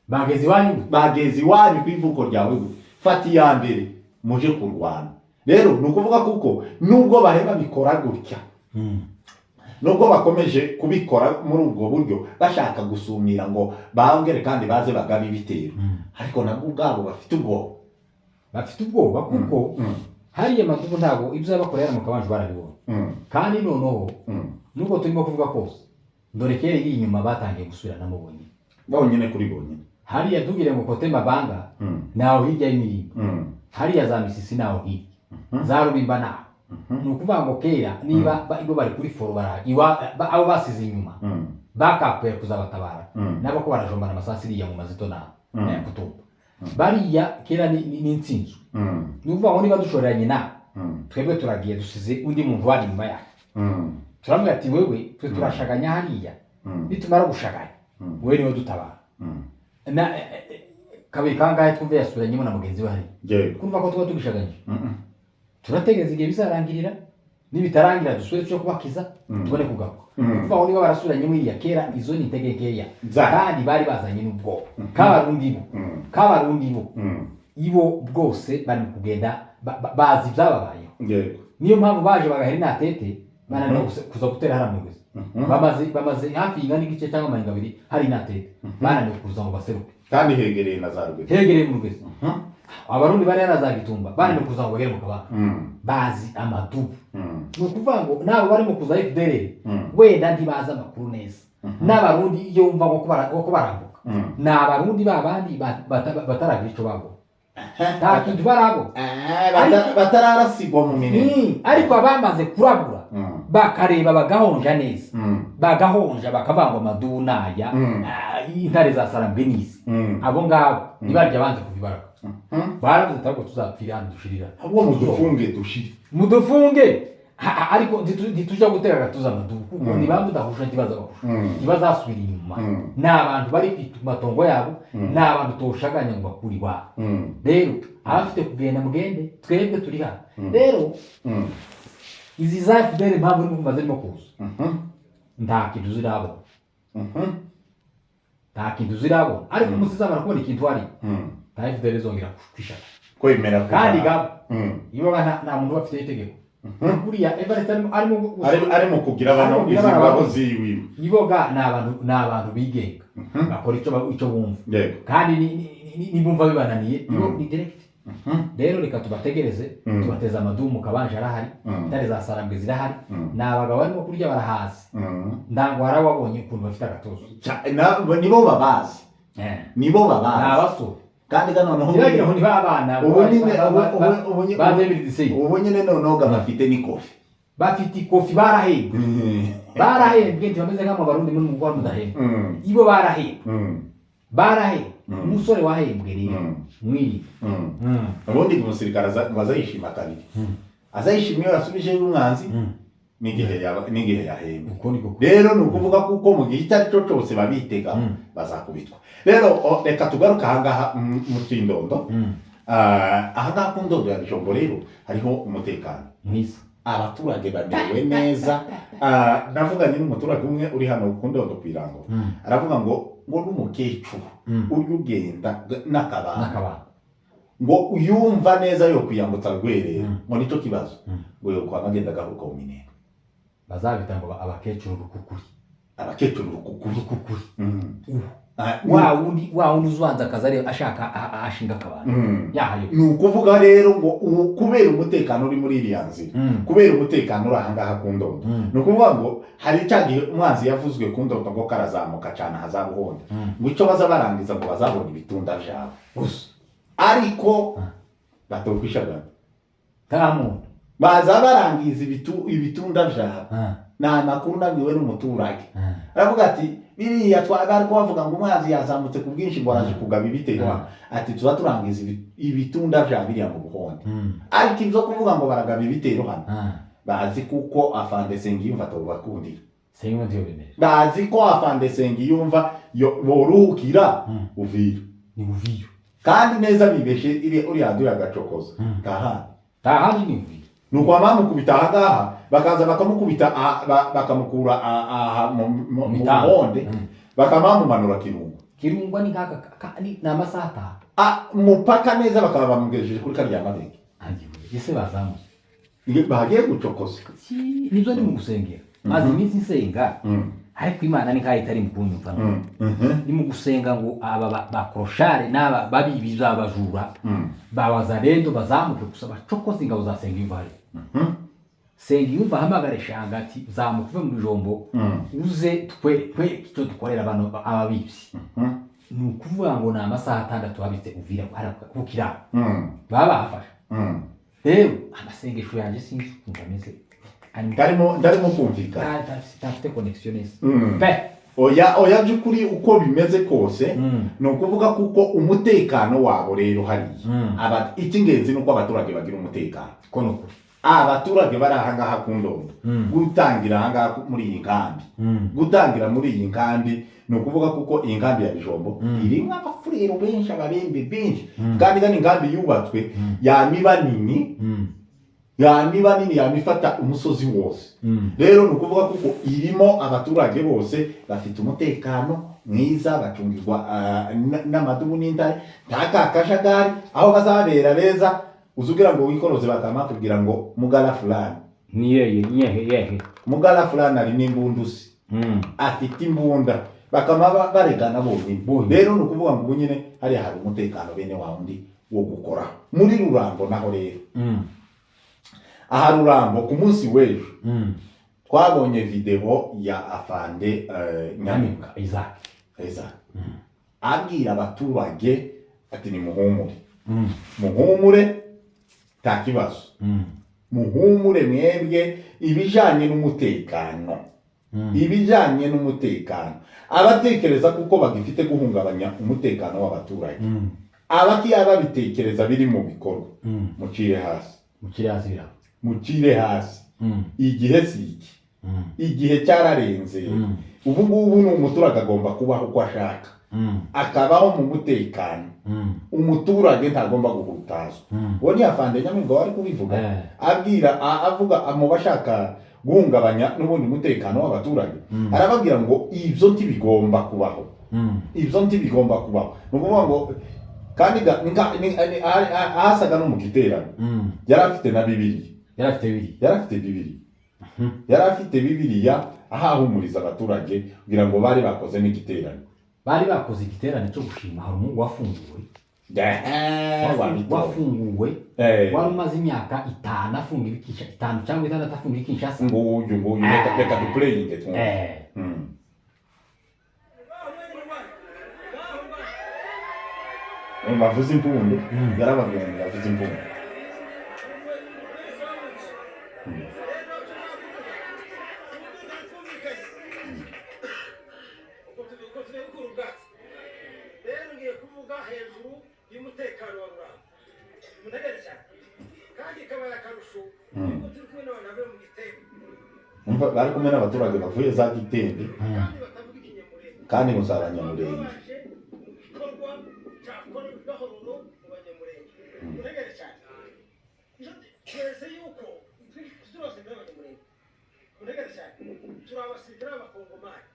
Bageze iwanyu. Bageze iwanyu ku ivuko ryawe gute? Fata iya mbere muje kurwana. Rero ni ukuvuga kuko nubwo bahe babikora gutya, nubwo bakomeje kubikora muri ubwo buryo bashaka gusumira ngo bongere kandi baze bagabe ibitero, ariko nabwo ubwabo bafite ubwoba. Bafite ubwoba kuko hariya madubu ntabwo ibyo bakorera mu Kabanje barabibonye. Kandi noneho nubwo turimo kuvuga kose, dore kera iri inyuma batangiye gusubiranamo bonyine. Bonyine kuri bonyine. Hariya tubwire ngo kote Mabanga naho hirya y'imirimbo, hariya za Misisi naho hirya za Rubimba naho. Ni ukuvuga ngo kera niba ibo bari kuri foro bara abo basize inyuma bakakwera kuzabatabara, nabo ko barajombana amasasu iriya mu Mazito na na Kutumba bariya kera ni intsinzwe. Ni ukuvuga ngo niba dushoreranye nawe, twebwe turagiye dusize undi muntu wari inyuma yacu, turamubwira ati wewe twe turashaganya hariya, nitumara gushaganya wewe niwe dutabara. Na kabiri kangahe twumve yasubiranyemo na mugenzi we hariya? Kumva ko tuba tugishaganyije, turategereza igihe bizarangirira. Nibitarangira dusubire tuje kubakiza, tubone kugaruka. Kuvuga ngo niba barasubiranyemo iriya kera, izo ni intege nkeya. Kandi bari bazanye n'ubwoba k'Abarundi bo, k'Abarundi bo ibo bwose bari mu kugenda bazi ibyababayeho. Niyo mpamvu baje bagahera inatete bananiwe kuza gutera hariya mu Rugezi. Bamaze hafi ingana n'igice cyangwa amahinga abiri hari inatete, bananiwe kuza ngo baseruke. Kandi hegereye na za Rugezi. Hegereye mu Rugezi. Abarundi bari hariya za Gitumba bananiwe kuza ngo bagere mu Kabanga. Bazi amadubu. Ni ukuvuga ngo nabo barimo kuza FDLR wenda ntibazi amakuru neza. N'Abarundi iyo wumva ngo ko barambuka, ni Abarundi ba bandi bataragira ico babona, nta kintu barabona. Batararasigwa mu minwe. Ariko abamaze kurabura, bakareba bagahonja neza, bagahonja bakavuga ngo amadubu naya, intare za Sarambwe n'izi, abo ngabo ntibarya banze kuva ibaraka. Baravuze ati ahubwo tuzapfira hano dushirira. Ahubwo mudufunge dushire. Mudufunge. Ariko ntituja gutera agatuza amadubu kuko niba mudahusha ntibaza bahusha, ntibazasubira inyuma. Ni abantu bari ku matongo yabo, ni abantu toshaganya ngo bakure iwabo. Rero abafite kugenda mugende, twebwe turi hano. Rero izi za FDL impamvu urimo kumva zirimo kuza, nta kintu zirabona, nta kintu zirabona. Ariko umunsi zamara kubona ikintu hari, nta FDL izongera kwishaka. Kwemera. Kandi gabo iyo nta muntu uba afite itegeko buriya Evariste arimo Ari mu kugira abantu Arimo kugira izi abantu. ngabo ziwiwe. Iboga ni abantu bigenga, bakora icyo bumva. Kandi nibumva bibananiye ibo ni direct. Rero reka tubategereze, tubateze amadumu. Kabanje arahari, intare za Sarambwe zirahari. Ni abagabo barimo kurya barahazi. Ndango harawabonye ukuntu bafite agatuza. Nibo babazi, nibo Ni babazi. abasore. Kandi ga noneho ntibagira ngo ni babana ubu nyine ba 2016. Ubu nyine noneho ga bafite n'ikofi. Bafite ikofi, barahembwe, barahembwe. Ntibameze nk'amabarundi muri mugwa mudahembwe. Ibo barahembwe, barahembwe. Umusore wahembwe rero mwiri. Ubundi umusirikare ngo azayishima kabiri: azayishima iyo yasubijeyo umwanzi n'igihe yahembwe. Uko niko. Rero ni ukuvuga kuko mu gihe icyo ari cyo cyose babitega bazakubitwa. Rero reka tugaruke ahangaha mu Kindondo. Ahangaha ku Ndondo ya Bijombo rero hariho umutekano mwiza. Abaturage bamerewe neza. Navuganye n'umuturage umwe uri hano ku Ndondo ku Irango, aravuga ngo n'umukecuru ujya ugenda n'akabando, n'akabando, ngo uyumva neza yo kwiyambutsa Rwerera, ngo nicyo kibazo, ngo yo kwama agenda agaruka mu Minembwe. Bazabita ngo abakecuru rukukuri. Abakecuru rukukuri. Rukukuri. Ah, wa wundi uzubanza akazi ari ashaka ashinga akabando yahayo. Ni ukuvuga rero ngo ubu kubera umutekano uri muri iriya nzira, kubera umutekano uri ahangaha ku Ndondo, ni ukuvuga ngo hari cya gihe umwanzi yavuzwe ku Ndondo ngo karazamuka cyane hazabuhonda, ngo icyo baza barangiza ngo bazabona ibitunda byabo gusa. Ariko Ah. batokwishagana. Nta muntu. Baza barangiza ibitunda vyabo. Ni amakuru nabwiwe n'umuturage. Aravuga ati biriya bari kubavuga ngo umwanzi yazamutse ku bwinshi, ngo araje kugaba ibitero hano. Ati tuba turangiza ibitunda vya biriya mu Buhonde. Ariko ibyo kuvuga ngo baragaba ibitero hano, bazi kuko afande Sengiyumva atobakundira. Sengiyumva ntiyobemera. Bazi ko afande Sengiyumva boruhukira Uvira. Ni Uvira. Kandi neza bibeshe uriya aduye agacokoza tahani. Tahani ni Uvira. Nuko abamukubita ahangaha bakaza bakamukubita bakamukura aha mu Mitano. Buhonde, bakamamumanura Kirungu. Kirungwa ni nk'aka ni amasaha 5. Mupaka neza bakaba bamugejeje kuri karya mabenge. Agiwe ese bazamuye. Bagiye gucokoza. Nibyo ndi mu gusengera, maze iminsi nsenga, ariko Imana ni nkaho itari mu kunyumva. Ni mu gusenga ngo aba bakoroshare n'aba babibi b'abajura bawazarendo bazamuke gusa bacokoze ingabo za Sengiyumva hariya. Sengiyumva ahamagare Shanga ati zamuka uve mu bijombo, uze twe icyo dukorera bano ababibyi. Ni ukuvuga ngo ni amasaha 6 habitse Uvira hariya ku kiraro baba bahafashe. Rero amasengesho yanjye sinzi ukuntu ameze. Ndarimo kumvikana. Ntafite connexion neza pe. Oya oya, by'ukuri uko bimeze kose, ni ukuvuga kuko umutekano wabo rero hariya, icy'ingenzi ni uko abaturage bagira umutekano. Ko ni ukuri. Abaturage bari ahangaha ku Ndondo, gutangira ahangaha muri iyi nkambi, gutangira muri iyi nkambi, ni ukuvuga kuko iyi nkambi ya Bijombo irimo Abafurero benshi, Ababembe benshi, kandi gano inkambi yubatswe yamiba nini, yamiba nini, yamifata umusozi wose. Rero ni ukuvuga kuko irimo abaturage bose bafite umutekano mwiza, bacungirwa n'amadubu n'intare, nta ka kajagari. Aho bazabera beza uzugira ngo wikoroze, bakamakubwira ngo mugara fulani. Ni yeye yehe yehe. Mugara fulani ari n'imbundusi, afite imbunda, bakaba baregana bonyine. Bonyine. Rero ni ukuvuga ngo ubu nyine hariya hari umutekano bene wa wundi wo gukora. Muri Rurambo naho rero, aha Rurambo ku munsi w'ejo twabonye video ya afande Nyamibwa. Nyamibwa Isaac. Eza abwira abaturage ati nimuhumure, muhumure, nta kibazo, muhumure mwebwe ibijanye n'umutekano, ibijanye n'umutekano abatekereza kuko bagifite guhungabanya umutekano w'abaturage, abakiya babitekereza biri mu bikorwa, mucire hasi. Mukiri hasi biraba. Mucire hasi. Igihe si iki, igihe cyararenze. Ubu ngubu ni umuturage agomba kubaho uko ashaka, akabaho mu mutekano. Umuturage ntagomba guhutazwa. Uwo ni afande Nyamibwa wari kubivuga, abwira avuga mu bashaka guhungabanya n'ubundi mutekano w'abaturage. Arababwira ngo ibyo ntibigomba kubaho, ibyo ntibigomba kubaho. Ni ukuvuga ngo kandi ahasaga no mu giterane, yari afite na Bibiliya. Yari afite Bibiliya. Yari afite Bibiliya, yari afite Bibiliya ahahumuriza abaturage kugira ngo bari bakoze n'igiterane. Bari bakoze igiterane cyo gushima, hari umuhungu wafunguwe, Wabitoye. wafunguwe, wari umaze imyaka 5 afunga ibikisha, 5 cyangwa 6 afunga Kinshasa. Nguyu nguyu, reka dupureyinge twumve. Bavuze impundu, yarababwiye ngo bavuze impundu. Rero ngiye kuvuga hejuru y'umutekano wa Ruramba, muntegere cyane, kandi ikabaye akarusho yuko turi kumwe n'abantu bavuye mu Gitembe. Umva, bari kumwe n'abaturage bavuye za Gitembe. Kandi batavuga Ikinyamurenge. Kandi ngo si Abanyamurenge. Baje mu gikorwa cyakorewe gahoro mu Banyamurenge, muntegere cyane. Twese yuko turi abasirikare b'Abanyamurenge, muntegere cyane, turi abasirikare b'Abakongomani,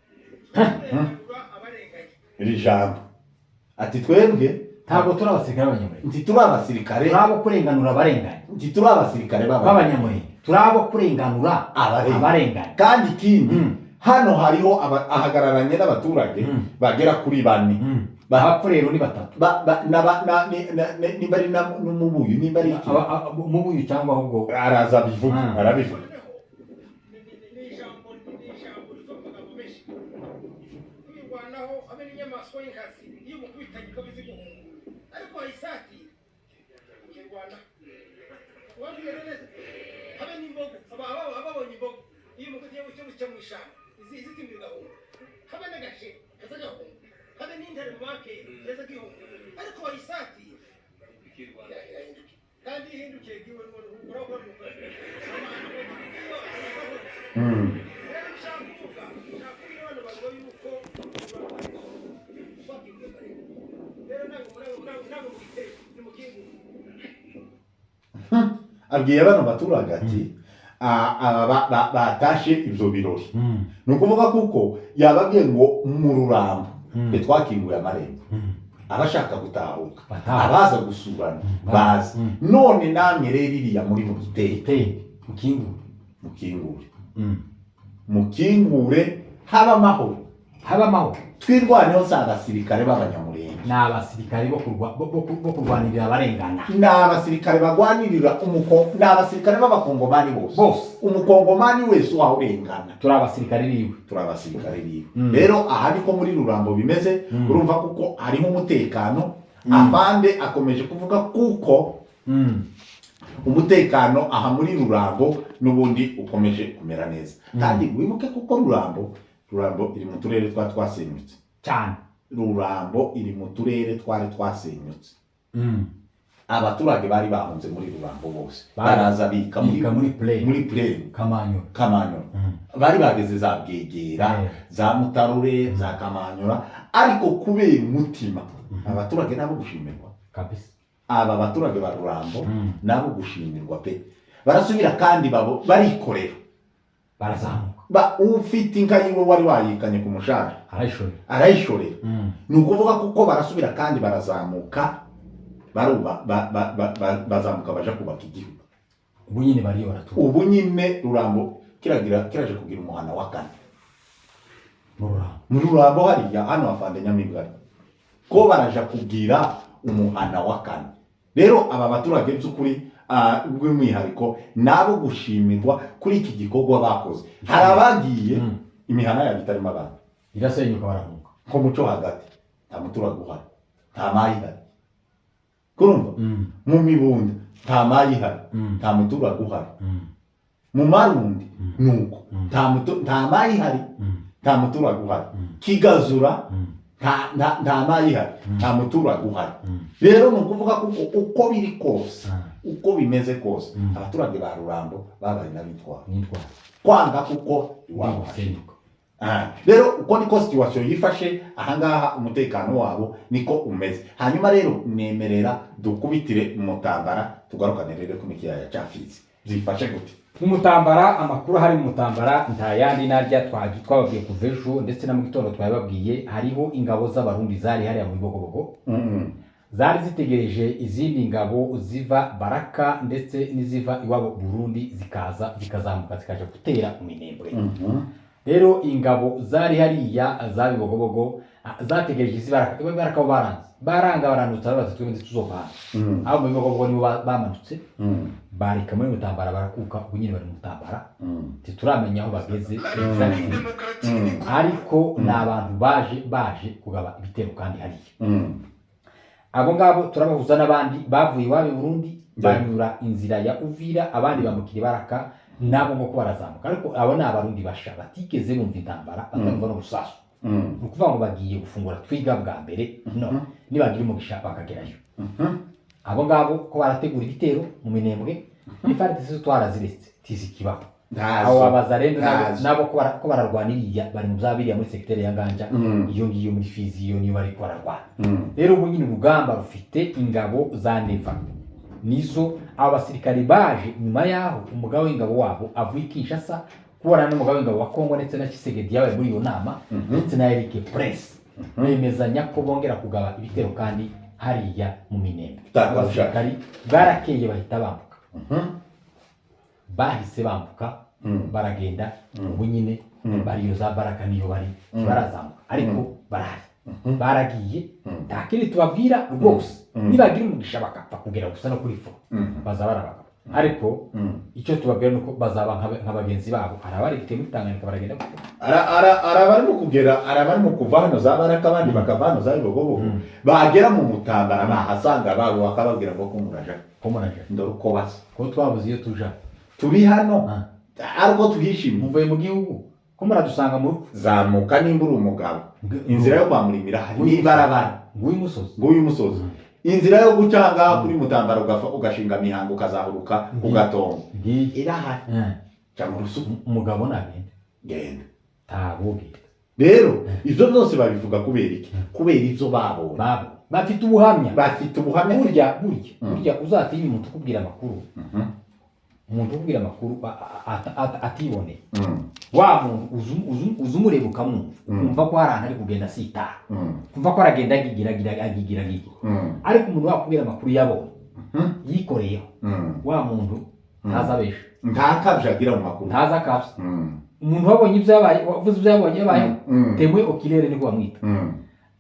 turenganura abarenganye. Iri jambo ati twebwe Ntabwo turi abasirikare b'Abanyamurenge. Nti turi abasirikare. Turi abo kurenganura abarenganye. Nti turi abasirikare b'Abanyamurenge, turi abo kurenganura Abarenganye. abarenganye. Kandi ikindi, hano hariho ahagararanye n'abaturage bagera kuri bane. Abapfurero ni batatu. Nimba ari n'umubuyu, nimba ari iki. Mubuyu cyangwa ahubwo Araza abivuga. Arabivuga. Noneho ni ijambo riva mu magambo menshi. Kwirwanaho hamwe n'inyamaswa y'inkazi, iyo mukubitanye ikaba izi guhunga, ariko wayisatira ukirwanaho, wabwira neza. Zica mu ishyamba, izitimba igahunga, habe n'agashira kaza gahunga, habe n'intare mu make kaza gihunga, ariko wayisatira irahinduka, kandi iyo ihindukiye giwe urakora. Rero nshaka kuvuga, nshaka kubwira abana bawe yuko twakinguye amarembo. Rero ntabwo mugiteye, nimukingure. Abwiye bano baturage ati: "Aba batashe ibyo birori." Ni ukuvuga kuko yababwiye ngo mu Rurambo twe twakinguye amarembo, abashaka gutahuka Bataha. abaza gusurana baza. None namwe rero iriya muri mu giteye Giteye mukingure. Mukingure, mukingure, haba amahoro. Haba amahoro. Twirwaneho, si abasirikare b'Abanyamurenge. Ni abasirikare bo kurwanirira abarengana. Ni abasirikare bagwanirira umuko, ni abasirikare b'Abakongomani bose. Bose. Umukongomani wese wawurengana, turi abasirikare biwe. Turi abasirikare biwe. Rero aha niko muri Rurambo bimeze. Urumva kuko hariho umutekano. Afande akomeje kuvuga kuko umutekano aha muri Rurambo n'ubundi ukomeje kumera neza. Kandi wibuke kuko Rurambo iri mu turere twasenyutse. Cyane. Rurambo iri mu turere twari twasenyutse. Abaturage bari bahunze muri Rurambo bose baraza bika muri bika muri plaine. Muri plaine. Kamanyura. Kamanyura. Bari bageze za Bwegera, za Mutarure, za Kamanyura, ariko kubera umutima, abaturage nabo gushimirwa. Kabisa. Aba baturage ba Rurambo nabo gushimirwa pe. Barasubira kandi babo barikorera. Barazamuka. Ba ufite inka yiwe wari wayikanye ku mushahara arayishorera. Arayishorera. Ni ukuvuga kuko barasubira kandi barazamuka, baruba bazamuka baja kubaka igihugu. Ubu nyine bariyo baratura. Ubu nyine Rurambo kiragira kiraje kugira umuhana wa kane. Mu Rurambo. Muri Rurambo hariya hano hafande Nyamibwa ko baraja kugira umuhana wa kane. Rero aba baturage by'ukuri, bw'umwihariko nabo gushimirwa kuri iki gikorwa bakoze. Hari abagiye imihana yabo itarimo abantu, irasenyuka, barahunga. Nko muco hagati nta muturage uhari, nta mayi ihari, kurumva? Mu Mibunda nta mayi ihari, nta muturage uhari. Mu Marundi nuko nta mayi ihari, nta muturage uhari. Kigazura nta mayi ihari, nta muturage uhari. Rero ni ukuvuga ko uko biri kose, uko bimeze kose, abaturage ba Rurambo babaye n'abitwara n'intwari kwanga kuko iwabo gusenyuka. Rero uko niko situation yifashe ahangaha, umutekano wabo niko umeze. Hanyuma rero nemerera dukubitire Mutambara, tugarukane rero ku mikiyaya cya Fizi. Byifashe gute? Mu Mutambara, amakuru ahari mu Mutambara nta yandi narya twababwiye kuva ejo, ndetse na mu gitondo twabibabwiye. Hariho ingabo z'Abarundi zari hariya mu Bibogobogo, zari zitegereje izindi ngabo ziva Baraka ndetse n'iziva iwabo Burundi, zikaza zikazamuka zikaja gutera mu Minembwe. Rero ingabo zari hariya za Bibogobogo, zategereje izi Baraka. Iba Baraka bo baranze, baranga, baranutsa, bati twebwe ntituzova hano. Abo mu Bibogobogo nibo bamanutse barika muri Mutambara, barakuka. Ubu nyine bari mu Mutambara, ntituramenya aho bageze exactly, ariko ni abantu baje kugaba ibitero kandi hariya. Abo ngabo turabahuza n'abandi bavuye iwabo i Burundi, banyura inzira ya Uvira, abandi bambukira Ibaraka, nabo ngo ko barazamuka. Ariko abo ni Abarundi basha batigeze bumva intambara, batumva n'urusasu. Ni ukuvuga ngo bagiye gufungura twiga bwa mbere, no nibagira umugisha bakagerayo. Abo ngabo ko barategura igitero mu Minembwe. FARDC zo twaraziretse, tizikibaho. Ntazo. Abo babaza rero nabo, Ntazo. nabo ko bararwana iriya, bari mu bya biriya muri secteur ya Nganja, iyo ngiyo muri Fizi, iyo niyo bari bararwana. Rero ubu nyine urugamba rufite ingabo za Neva, nizo abo basirikari baje nyuma yaho umugaba w'ingabo wabo avuye i Kinshasa kubona n'umugaba w'ingabo wa Kongo ndetse na Tshisekedi yabaye muri iyo nama, ndetse na Eric Prince, bemezanya ko bongera kugaba ibitero kandi hariya mu Minembwe. Tutakabushaka. Abasirikari bwarakeye bahita bambuka, bahise bambuka, baragenda. Ubu nyine bariyo za Baraka niyo bari, barazamuka ariko barahari, baragiye. Nta kindi tubabwira rwose. Nibagira umugisha bakapfa kugera gusa no kuri fo, bazaba ari abagabo. Ariko icyo tubabwira ni uko bazaba nka bagenzi babo. Hari abari muri Tanganyika baragenda gute? Ara barimo kugera, ara barimo kuva hano za Baraka, abandi bakava hano za Bibogobogo, bagera mu Mutambara bahasanga babo bakababwira ngo ko muraja, ko muraje, ndore uko basa, ko twabuze iyo tuja, turi hano, Ah. ariko tuhishimye. Muvuye mu gihugu. Ko muradusanga mu rupfu. Zamuka nimba uri umugabo, inzira yo kwa Murimira hari n'ibarabara. Nguyu musozi. Nguyu musozi, inzira yo guca ngaha kuri Mutambara, ugashinga Mihango, ukazahuruka ku Gatongo. Ngiyi. Irahari. Ca mu rusuku. Umugabo nagenda. Genda. Tabugenda. Rero ivyo byose babivuga kubera iki? Kubera ivyo babonye. Babo bafite ubuhamya. Bafite ubuhamya. Burya burya burya uzatinya umuntu ukubwira amakuru, umuntu ukubwira amakuru atiboneye. Wa muntu uza umureba, ukamwumva, ukumva ko hari ahantu ari kugenda asitara, kumva ko aragenda agigira agira agigira agigira. Ariko umuntu wakubwira amakuru yabonye, yikoreyeho, wa muntu ntazabesha. Nta kavyo agira mu makuru. Ntaza akabya. Umuntu wabonye ibyabaye, wavuze ibyo yabonye yabayeho, témoin oculaire niko bamwita.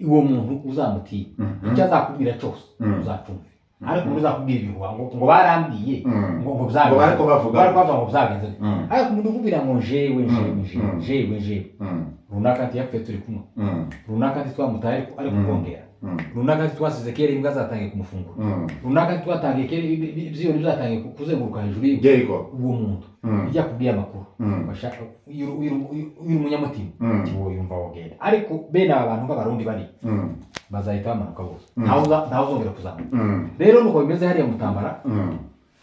Uwo muntu uzamutinya. Icyo azakubwira cyose uzacumve. Ariko umuntu uzakubwira ibihuha ngo barambwiye, ngo byagenze, Ngo bariko bavuga. Bariko bavuga ngo byagenze. Ariko umuntu ukubwira ngo jewe, jewe, jewe, jewe, jewe, runaka ati yapfuye turi kumwe, runaka ati twamutaye ariko kongera, runaka ati twasize kera imbwa zatangiye kumufungura, runaka ati twatangiye kera ibyiyoni byatangiye kuzenguruka hejuru yiwe. Yego. Uwo muntu ijya kubwira amakuru, iyo uri umunyamutima, wowe yumva wogenda. Ariko bene aba bantu b'Abarundi bari bazahita bamanuka bose, ntawe uzongera kuzamuka. Rero nuko bimeze hariya Mutambara,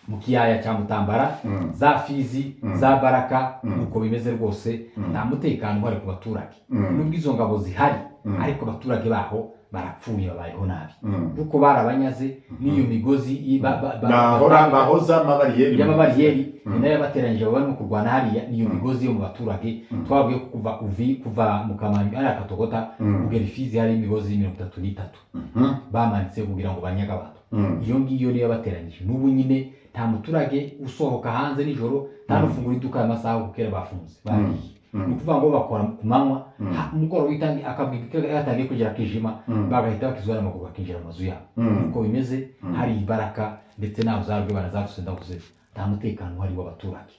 mu kiyaya cya Mutambara, za Fizi, za Baraka. Nuko bimeze rwose, nta mutekano uhari ku baturage, nubwo izo ngabo zihari. Ariko abaturage baho barapfuye, babayeho nabi, kuko barabanyaze n'iyo migozi Bahora bahoza amabariyeri. Y'amabariyeri ni nayo yabateranyije. Abo barimo kurwana hariya niyo migozi yo mu baturage. Twabwiye ko kuva uvi kuva mu Kamanyu ari Akatogota kugera Ifizi hari imigozi 33 bamanitse kugira ngo banyage abantu. Iyo ngiyo niyo yabateranyije. N'ubu nyine nta muturage usohoka hanze nijoro, nta n'ufungura iduka y'amasaha, kuko kera bafunze bagiye. Ni ukuvuga ngo bakora ku manywa, umugoroba witangiye akabwira ko yatangiye kugera akijima, bagahita bakizwa n'amaguru bakinjira mu mazu yabo. Uko bimeze hari ibaraka ndetse naho za Rwibana, za Rusendaguze, nta mutekano uhari w'abaturage.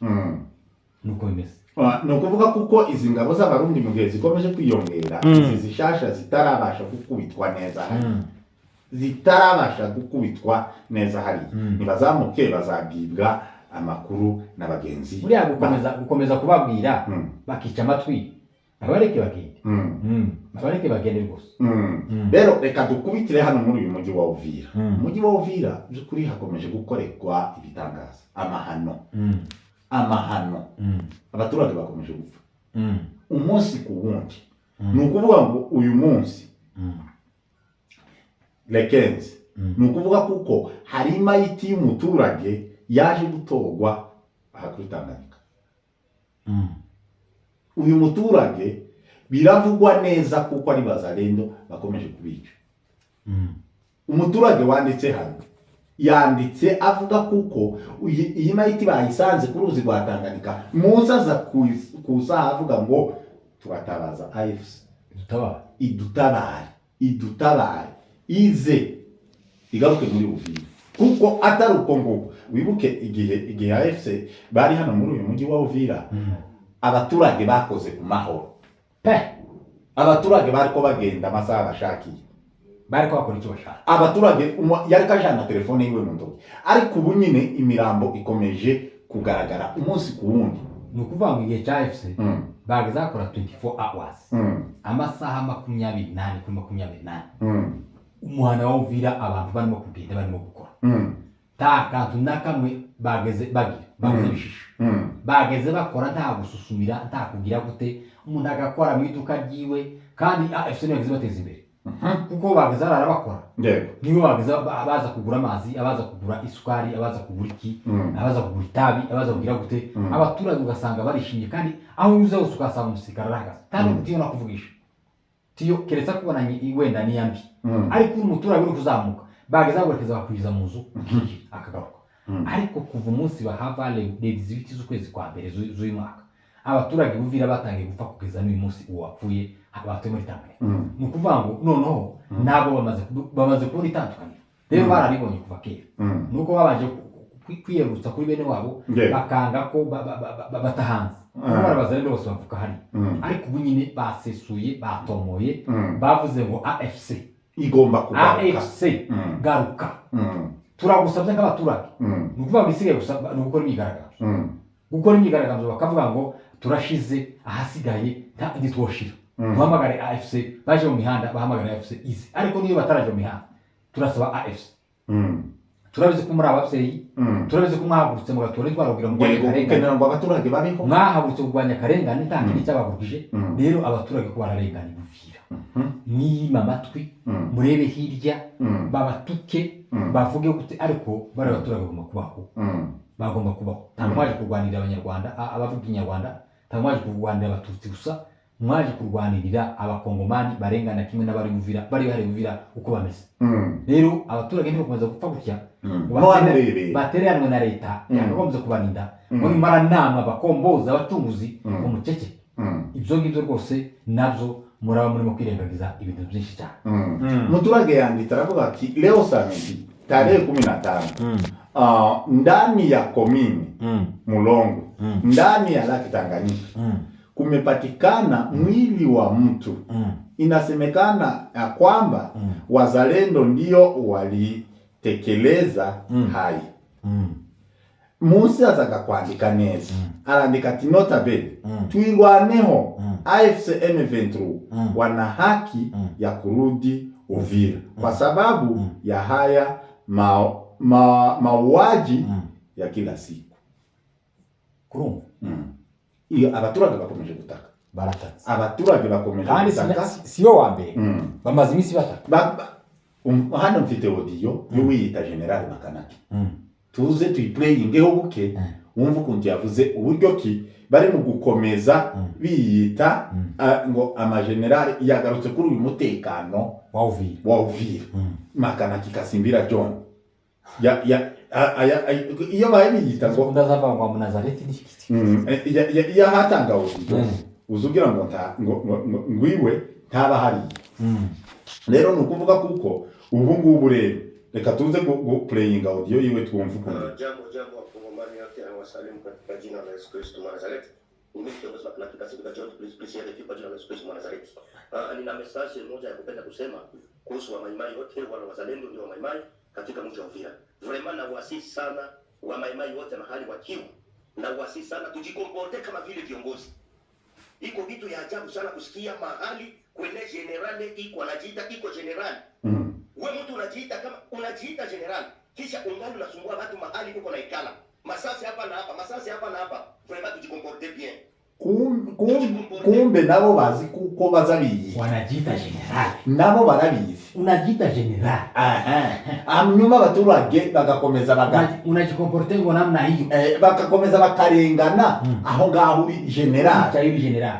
Nuko bimeze. Ni ukuvuga kuko izi ngabo z'Abarundi mu gihe zikomeje kwiyongera, izi zishasha zitarabasha gukubitwa neza hariya, zitarabasha gukubitwa neza hariya, nibazamuke bazabwibwa amakuru na bagenzi. Buriya gukomeza kubabwira bakica amatwi, babareke bagende. Babareke bagende rwose. Rero reka dukubitire hano muri uyu mujyi wa Uvira. Umujyi wa Uvira by'ukuri hakomeje gukorerwa ibitangaza, amahano, amahano. Abaturage bakomeje gupfa umunsi ku wundi. Ni ukuvuga ngo uyu munsi le 15, ni ukuvuga kuko hari imayiti y'umuturage yaje gutorwa aha kuri Tanganyika. Uyu muturage biravugwa neza kuko ari Bazalendo bakomeje kubica. Umuturage wanditse hano yanditse avuga kuko iyi mayiti bayisanze ku ruzi rwa Tanganyika, muza aza kuza avuga ngo turatabaza AFC Dutabara. Idutabare, idutabare, ize igaruke muri Uvira, kuko atari uko nguko. Wibuke igihe AFC bari hano muri uyu mujyi wa Uvira, abaturage bakoze ku mahoro. Pe. Abaturage bariko bagenda amasaha bashakiye. Bari ko bakora icyo bashaka. Abaturage yari kajana telefone yiwe mu ntoki. Ariko ubu nyine imirambo ikomeje kugaragara umunsi ku wundi. Ni ukuvuga ngo igihe cya AFC bageze bakora 24 hours, amasaha 24 kuri 24, umuhana wa Uvira abantu barimo kugenda, barimo gukora, nta kantu na kamwe bageze bagira, bageze bishisha, bageze bakora nta gususumira, nta kugira gute. Umuntu agakora mu iduka ryiwe, kandi AFC niyo yageze bateza imbere, kuko bageze barara bakora. Nibo bageze abaza kugura amazi, abaza kugura isukari, abaza kugura iki, abaza kugura itabi, abaza kugira gute. Abaturage ugasanga barishimye, kandi aho unyuze hose ugasanga umusirikare arahagaze, nta n'ubwo tiyo nakuvugisha tiyo, keretse kubona wenda niya mbi. Ariko uri umuturage uri kuzamuka, bageze baguherekeza, bakwinjiza mu nzu, ukinjira akagaruka. Ariko kuva umunsi bahava le 18 z'ukwezi kwa mbere z'uyu mwaka, abaturage b'Uvira batangiye gupfa kugeza n'uyu munsi. Uwo wapfuye batuye muri Tanganyika. Ni ukuvuga ngo noneho nabo bamaze kubona itandukaniro. Rero bararibonye kuva kera, nuko babanje kwiyerurutsa kuri bene wabo, bakanga ko bata hanze, kuko barabaza rero bose bavuka hariya. Ariko ubu nyine basesuye, batomoye, bavuze ngo AFC igomba kugaruka. AFC garuka, turagusabye nk'abaturage. Ni ukuvuga ngo isigaye gusa ni ugukora imyigaragambyo, gukora imyigaragambyo bakavuga ngo Turashize, ahasigaye ntitwoshira. Duhamagare AFC baje mu mihanda, bahamagare AFC izi. Ariko niyo bataraje mu mihanda, turasaba AFC. Turabizi ko muri ababyeyi, turabizi ko mwahagurutse mugatora intwaro kugira ngo murwanye Yego, akarengane. kugira ngo abaturage babeho. Mwahagurutse kurwanya akarengane, nta kindi cyabahagurukije. Rero abaturage ko bararengana ibuvira, mwiyime amatwi, murebe hirya, babatuke, bavuge gute, ariko bari abaturage bagomba kubaho. Bagomba kubaho. Ntabwo mwaje kurwanirira Abanyarwanda, abavuga Ikinyarwanda, ntabwo mwaje kurwanirira Abatutsi gusa, mwaje kurwanirira Abakongomani barengana kimwe n'abari Uvira, bari bahari Uvira uko bameze. Rero abaturage ntibakomeza gupfa gutya ngo Ntiwamurebera. batereranwe na leta yakagombye kubarinda, ngo nimara nama bakomboza abacunguzi, ngo mucece. Ibyo ngibyo rwose nabyo muraba murimo kwirengagiza ibintu byinshi cyane. Muturage yanditse aravuga ati: "Leo samedi tarehe 15, ndani ya commune Mulongwe, ndani ya Lake Tanganyika, kumepatikana mwili wa mtu. Inasemekana ya kwamba wazalendo ndio walitekeleza hai." Munsi azaga kwandika neza, arandika ati: "Nota bene, Twirwaneho, AFC M23 wana haki ya kurudi Uvira kwa sababu ya haya mauaji ya kila siku." Kurumva? Iyo abaturage bakomeje gutaka. Baratatse. Abaturage bakomeje Kandi gutaka. Sibo wa mbere, bamaze iminsi bataka. Hano mfite audio y'uwiyita General Makanaki, tuze tuyiplayingeho buke, wumve ukuntu yavuze uburyo ki bari mu gukomeza biyita ngo amagenerali. Yagarutse kuri uyu mutekano wa Uvira. Wa Uvira. Makanaki Kasimbira John iyo baye biyita ngo Ndazava ngo mu Nazareti n'iki. Iyo ahatanga audio, uza ugira ngo ngwiwe ntaba hariya. Rero ni ukuvuga kuko ubu ngubu rero reka tuze guplayinga audio yiwe, twumve ukuntu. Jambo jambo Wakongomani wote, nawasalimu katika jina la Yesu Kristo wa Nazareti. Ni mimi kiongozi wa Kanaki Kasibika John, please please RFI kwa jina la Yesu Kristo wa Nazareti. Nina message moja ya kupenda kusema kuhusu wamaimai wote, wale wazalendo ndio wamaimai katika mji wa Uvira. Vraiment nawasihi sana wamaimai wote mahali wakiwa, nawasihi sana tujicomporte kama vile viongozi. Iko vitu ya ajabu sana kusikia mahali kwenye général iko anajiita iko général. We mtu unajiita kama unajiita général, kisha ungali unasumbua watu mahali uko naikala, masasi hapa na hapa, masasi hapa na hapa. Vraiment tujicomporte bien. Kumbe nabo bazi kuko baza biyita. Wanajiita général. Nabo barabizi. Unajiita général. Aha. Hanyuma abaturage bagakomeza Unajicomporte ngo namna hiyo. Bagakomeza bakarengana aho ngaho uri général. Yicaye uri général.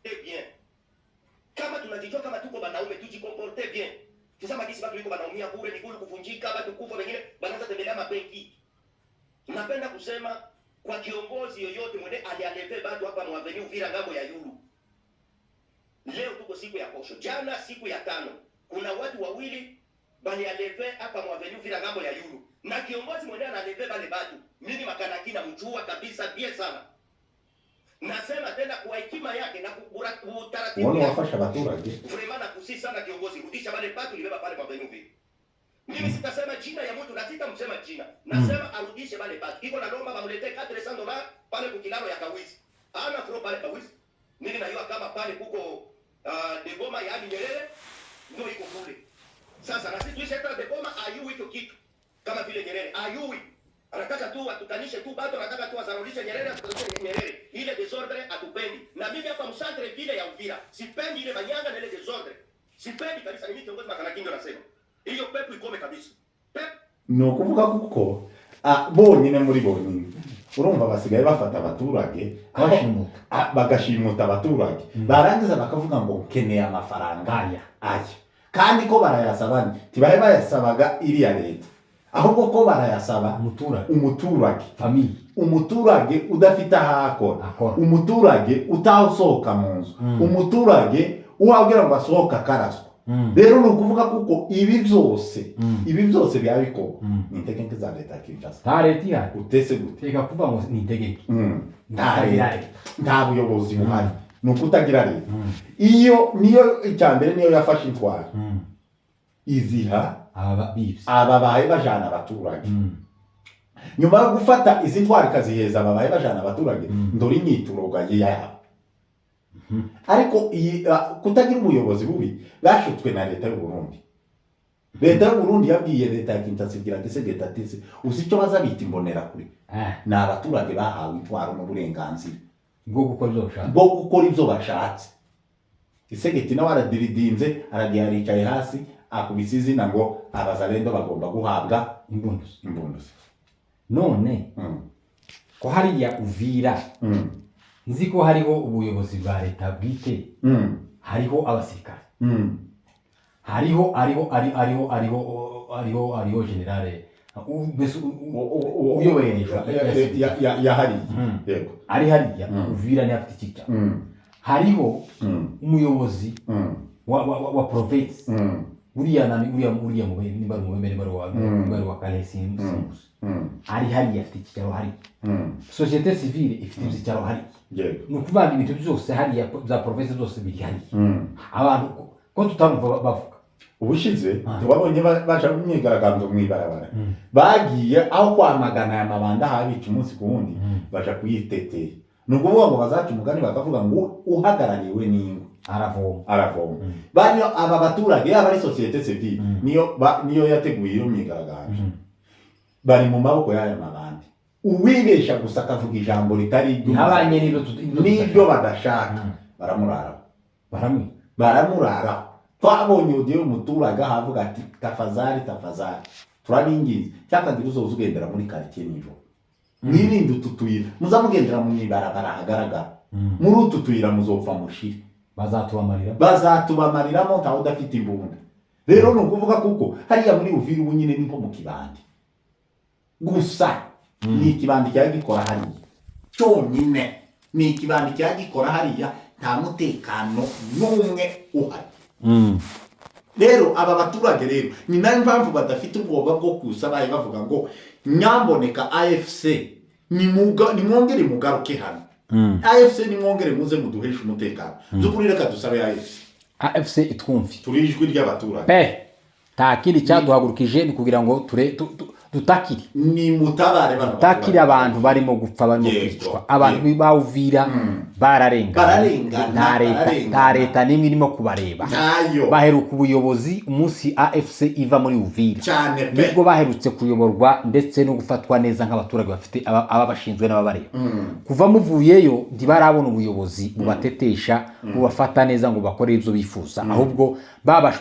Bien, kama tunajijua kama tuko banaume, tujicomporte bien. Tizama gisi batu iko banaumia bure, miguu kuvunjika, batu kufa, wengine banaanza tembelea mabenki. Napenda kusema kwa kiongozi yoyote mwenye alienlever batu hapa mu avenue Uvira ngambo ya Yulu. Leo tuko siku ya posho, jana siku ya tano, kuna watu wawili balienlever hapa mu avenue Uvira ngambo ya Yulu, na kiongozi mwenye anaenlever bale batu, mimi Makanaki namjua kabisa bien sana. Nasema tena kwa hekima yake na utaratibu Ubona yake. wafasha abaturage. Vraiment nakusihi sana kiongozi, rudisha wale batu libeba pale kwa avenue Uvira. Mimi sitasema jina ya mtu na sitamsema jina. Nasema arudishe wale batu. Iko na lomba bamletee $400 pale kukilalo ya Kawizi. Ana fro pale Kawizi. Mimi najua kama pale kuko Degoma, yaani Nyerere ndio iko kule. Sasa na sisi tuishe hata Degoma ayui hicho kitu. Kama vile Nyerere ayui. Anataka tu watukanishe tu bado, anataka tu azarudishe Nyerere, azarudishe Nyerere. Ile désordre hatupendi. Na mimi hapa mcentre ville ya Uvira, sipendi ile manyanga na ile désordre. Sipendi kabisa, ni mimi kiongozi Makanaki ndio nasema. Hiyo pepo ikome kabisa. Pepo Ni ukuvuga kuko bonyine muri bonyine urumva basigaye bafata abaturage Bashimuta. Bagashimuta abaturage, barangiza bakavuga ngo nkeneye amafaranga Aya. Aya kandi ko barayasaba, ntibahe bayasabaga iriya leta, ahubwo ko barayasaba umuturage, umuturage, famille, umuturage udafite aho akora, Akora. umuturage utasohoka mu nzu, umuturage uwabwira ngo asohoke akaraswa. Rero ni ukuvuga kuko ibi byose, ibi byose byaba bikorwa ni intege nke za leta ya Kinshasa. Nta leta ihari. Utese gute? Reka kuvuga ngo ni intege nke. Nta Kutagira leta, leta. Nta buyobozi buhari, ni ukutagira leta. Iyo niyo icya mbere, niyo yafashe intwaro iziha aba bibye, aba baye bajana abaturage. Nyuma yo gufata izi ntwari ikaziheza, babaye bajana abaturage, ndore inyituro yabo. Ariko iyi kutagira ubuyobozi bubi bwashutswe na leta y'u Burundi. Leta y'u Burundi yabwiye leta ya Kinshasa, ibwira Tshisekedi ati: "Uzi icyo baza bita imbonerakure? Ni abaturage bahawe intwaro n'uburenganzira bwo gukora ibyo bashaka." Bwo gukora ibyo bashatse. Tshisekedi nawe aradiridinze, aragiye, aricaye hasi, akubise izina ngo abazalendo bagomba guhabwa imbunduzi. Imbunduzi. None ko hariya Uvira nzi ko hariho ubuyobozi bwa leta bwite, hariho abasirikare, hariho hariho hariho hariho hariho hariho général mbese uyoboye leta Yahariye. Yego. Ari hariya Uvira, niho afite icyicaro. Hariho umuyobozi wa province, uriya nani, uriya mube, nimba ari umubembe, nimba ari wa nimba ari wa Kalehe, simbuzi. Ari hariya, afite icyicaro hariya. Société civile ifite ibyicaro hariya. Ni ukuvuga ngo ibintu byose hariya bya province zose biri hariya. Abantu ko tutarumva bavuga? Ubushize ntibabonye baja mu myigaragambyo mu ibarabara, bagiye aho kwamagana aya mabanda ahabica umunsi ku wundi, baja kuyitetera. Ni ukuvuga ngo bazaca umugani bakavuga ngo uhagarariwe n'ingwe aravoma. Aravoma. Bano aba baturage, yaba ari société civile, niyo yateguye iyo myigaragambyo, bari mu maboko y'aya mabandi. Uwibesha gusa akavuga ijambo ritari ntihabanye n'ibyo n'ibyo badashaka, baramuraraho. Baramwica. Baramuraraho. Twabonye audio y'umuturage aho avuga ati: "Tafazari, tafazari, turabinginze, cyakagira uzoza ugendera muri quartier nijoro, mwirinde utu tuyira, muzamugendera mu ibarabara ahagaragara. Muri utu tuyira muzopfa mushire." Bazatubamarira. Bazatubamariramo, ntawe udafite imbunda. Rero ni ukuvuga kuko hariya muri Uvira ubu nyine ni nko mu kibandi gusa, ni ikibandi cyaba gikora hariya cyonyine, ni ikibandi cyaba gikora hariya, nta mutekano n'umwe uhari. Rero aba baturage rero ni nayo mpamvu badafite ubwoba bwo kuza, baye bavuga ngo: "Nyamboneka AFC, nimwongere mugaruke hano. AFC, nimwongere muze muduheshe umutekano." By'ukuri reka dusabe AFC. AFC itwumve. Turi ijwi ry'abaturage. Pe, nta kindi cyaduhagurukije, ni kugira ngo ture dutakire. Ni mutabare bano Dutakire baturage. abantu barimo gupfa, barimo kwicwa, abantu bawuvira bararengana. Bararengana, Nta leta, bararengana. nta leta n'imwe irimo kubareba. Ntayo. Baheruka ubuyobozi umunsi AFC iva muri Uvira. Cyane pe. Nibwo baherutse kuyoborwa ndetse no gufatwa neza nk'abaturage bafite ababashinzwe n'ababareba. Kuva muvuyeyo ntibarabona ubuyobozi bubatetesha, bubafata neza ngo bakore ibyo bifuza, ahubwo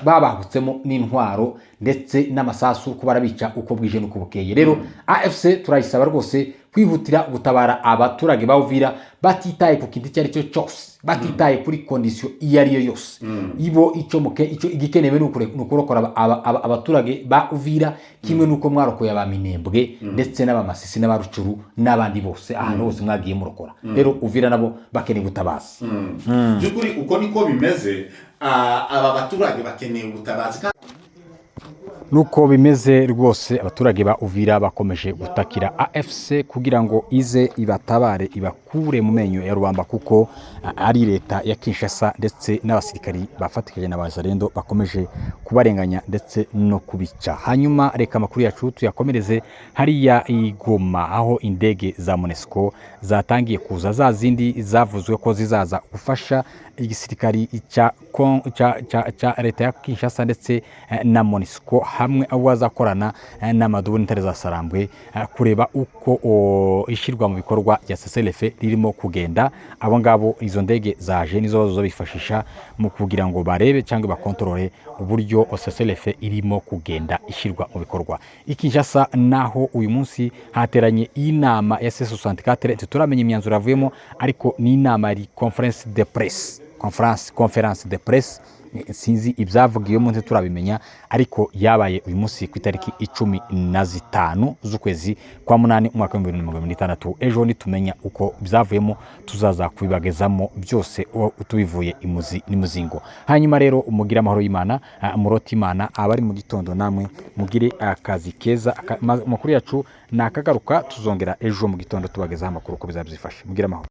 babahutsemo n'intwaro ndetse n'amasasu, ko barabica uko bwije n'uko bukeye. Rero AFC turayisaba rwose kwihutira gutabara abaturage ba Uvira, batitaye ku kintu icyo ari cyo cyose, batitaye kuri condition iyo ari yo yose. Ibo icyo muke icyo igikenewe ni ukurokora abaturage ba Uvira, kimwe n'uko mwarokoye aba Minembwe ndetse n'abamasisi n'abarucuru n'abandi bose, ahantu hose mwagiye murokora. Rero Uvira nabo bakeneye ubutabazi. By'ukuri uko niko bimeze. Aba baturage bakeneye ubutabazi kandi Nuko bimeze rwose, abaturage ba Uvira bakomeje gutakira AFC kugira ngo ize ibatabare, ibakure mu menyo ya rubamba, kuko ari leta ya Kinshasa ndetse n'abasirikari bafatikanye na Bazarendo bakomeje kubarenganya ndetse no kubica. Hanyuma reka amakuru yacu tuyakomereze hariya i Goma, aho indege za MONUSCO zatangiye kuza, za zindi zavuzwe ko zizaza gufasha igisirikari cya leta ya Kinshasa ndetse na MONUSCO hamwe, aho bazakorana n'amadubu n'intare za Sarambwe kureba uko ishyirwa mu bikorwa rya CCLF ririmo kugenda. Abo ngabo, izo ndege zaje nizo bazoza bifashisha mu kugira ngo barebe cyangwa bakontorore uburyo CCLF irimo kugenda ishyirwa mu bikorwa. I Kinshasa naho uyu munsi hateranye inama ya C64, ntituramenya imyanzuro yavuyemo, ariko ni inama yari conference de presse, conférence de presse. Sinzi ibyavugiwemo, ntiturabimenya, ariko yabaye uyu munsi ku itariki 15 z'ukwezi kwa munani, umwaka wa 2026. Ejo nitumenya uko byavuyemo tuzaza kubibagezamo byose tubivuye imuzi n'imuzingo. Hanyuma rero umugire amahoro y'Imana, murote Imana, abari mu gitondo namwe mugire akazi keza. Amakuru yacu nakagaruka, tuzongera ejo mu gitondo tubagezaho amakuru uko bizaba byifashe. Mugire amahoro.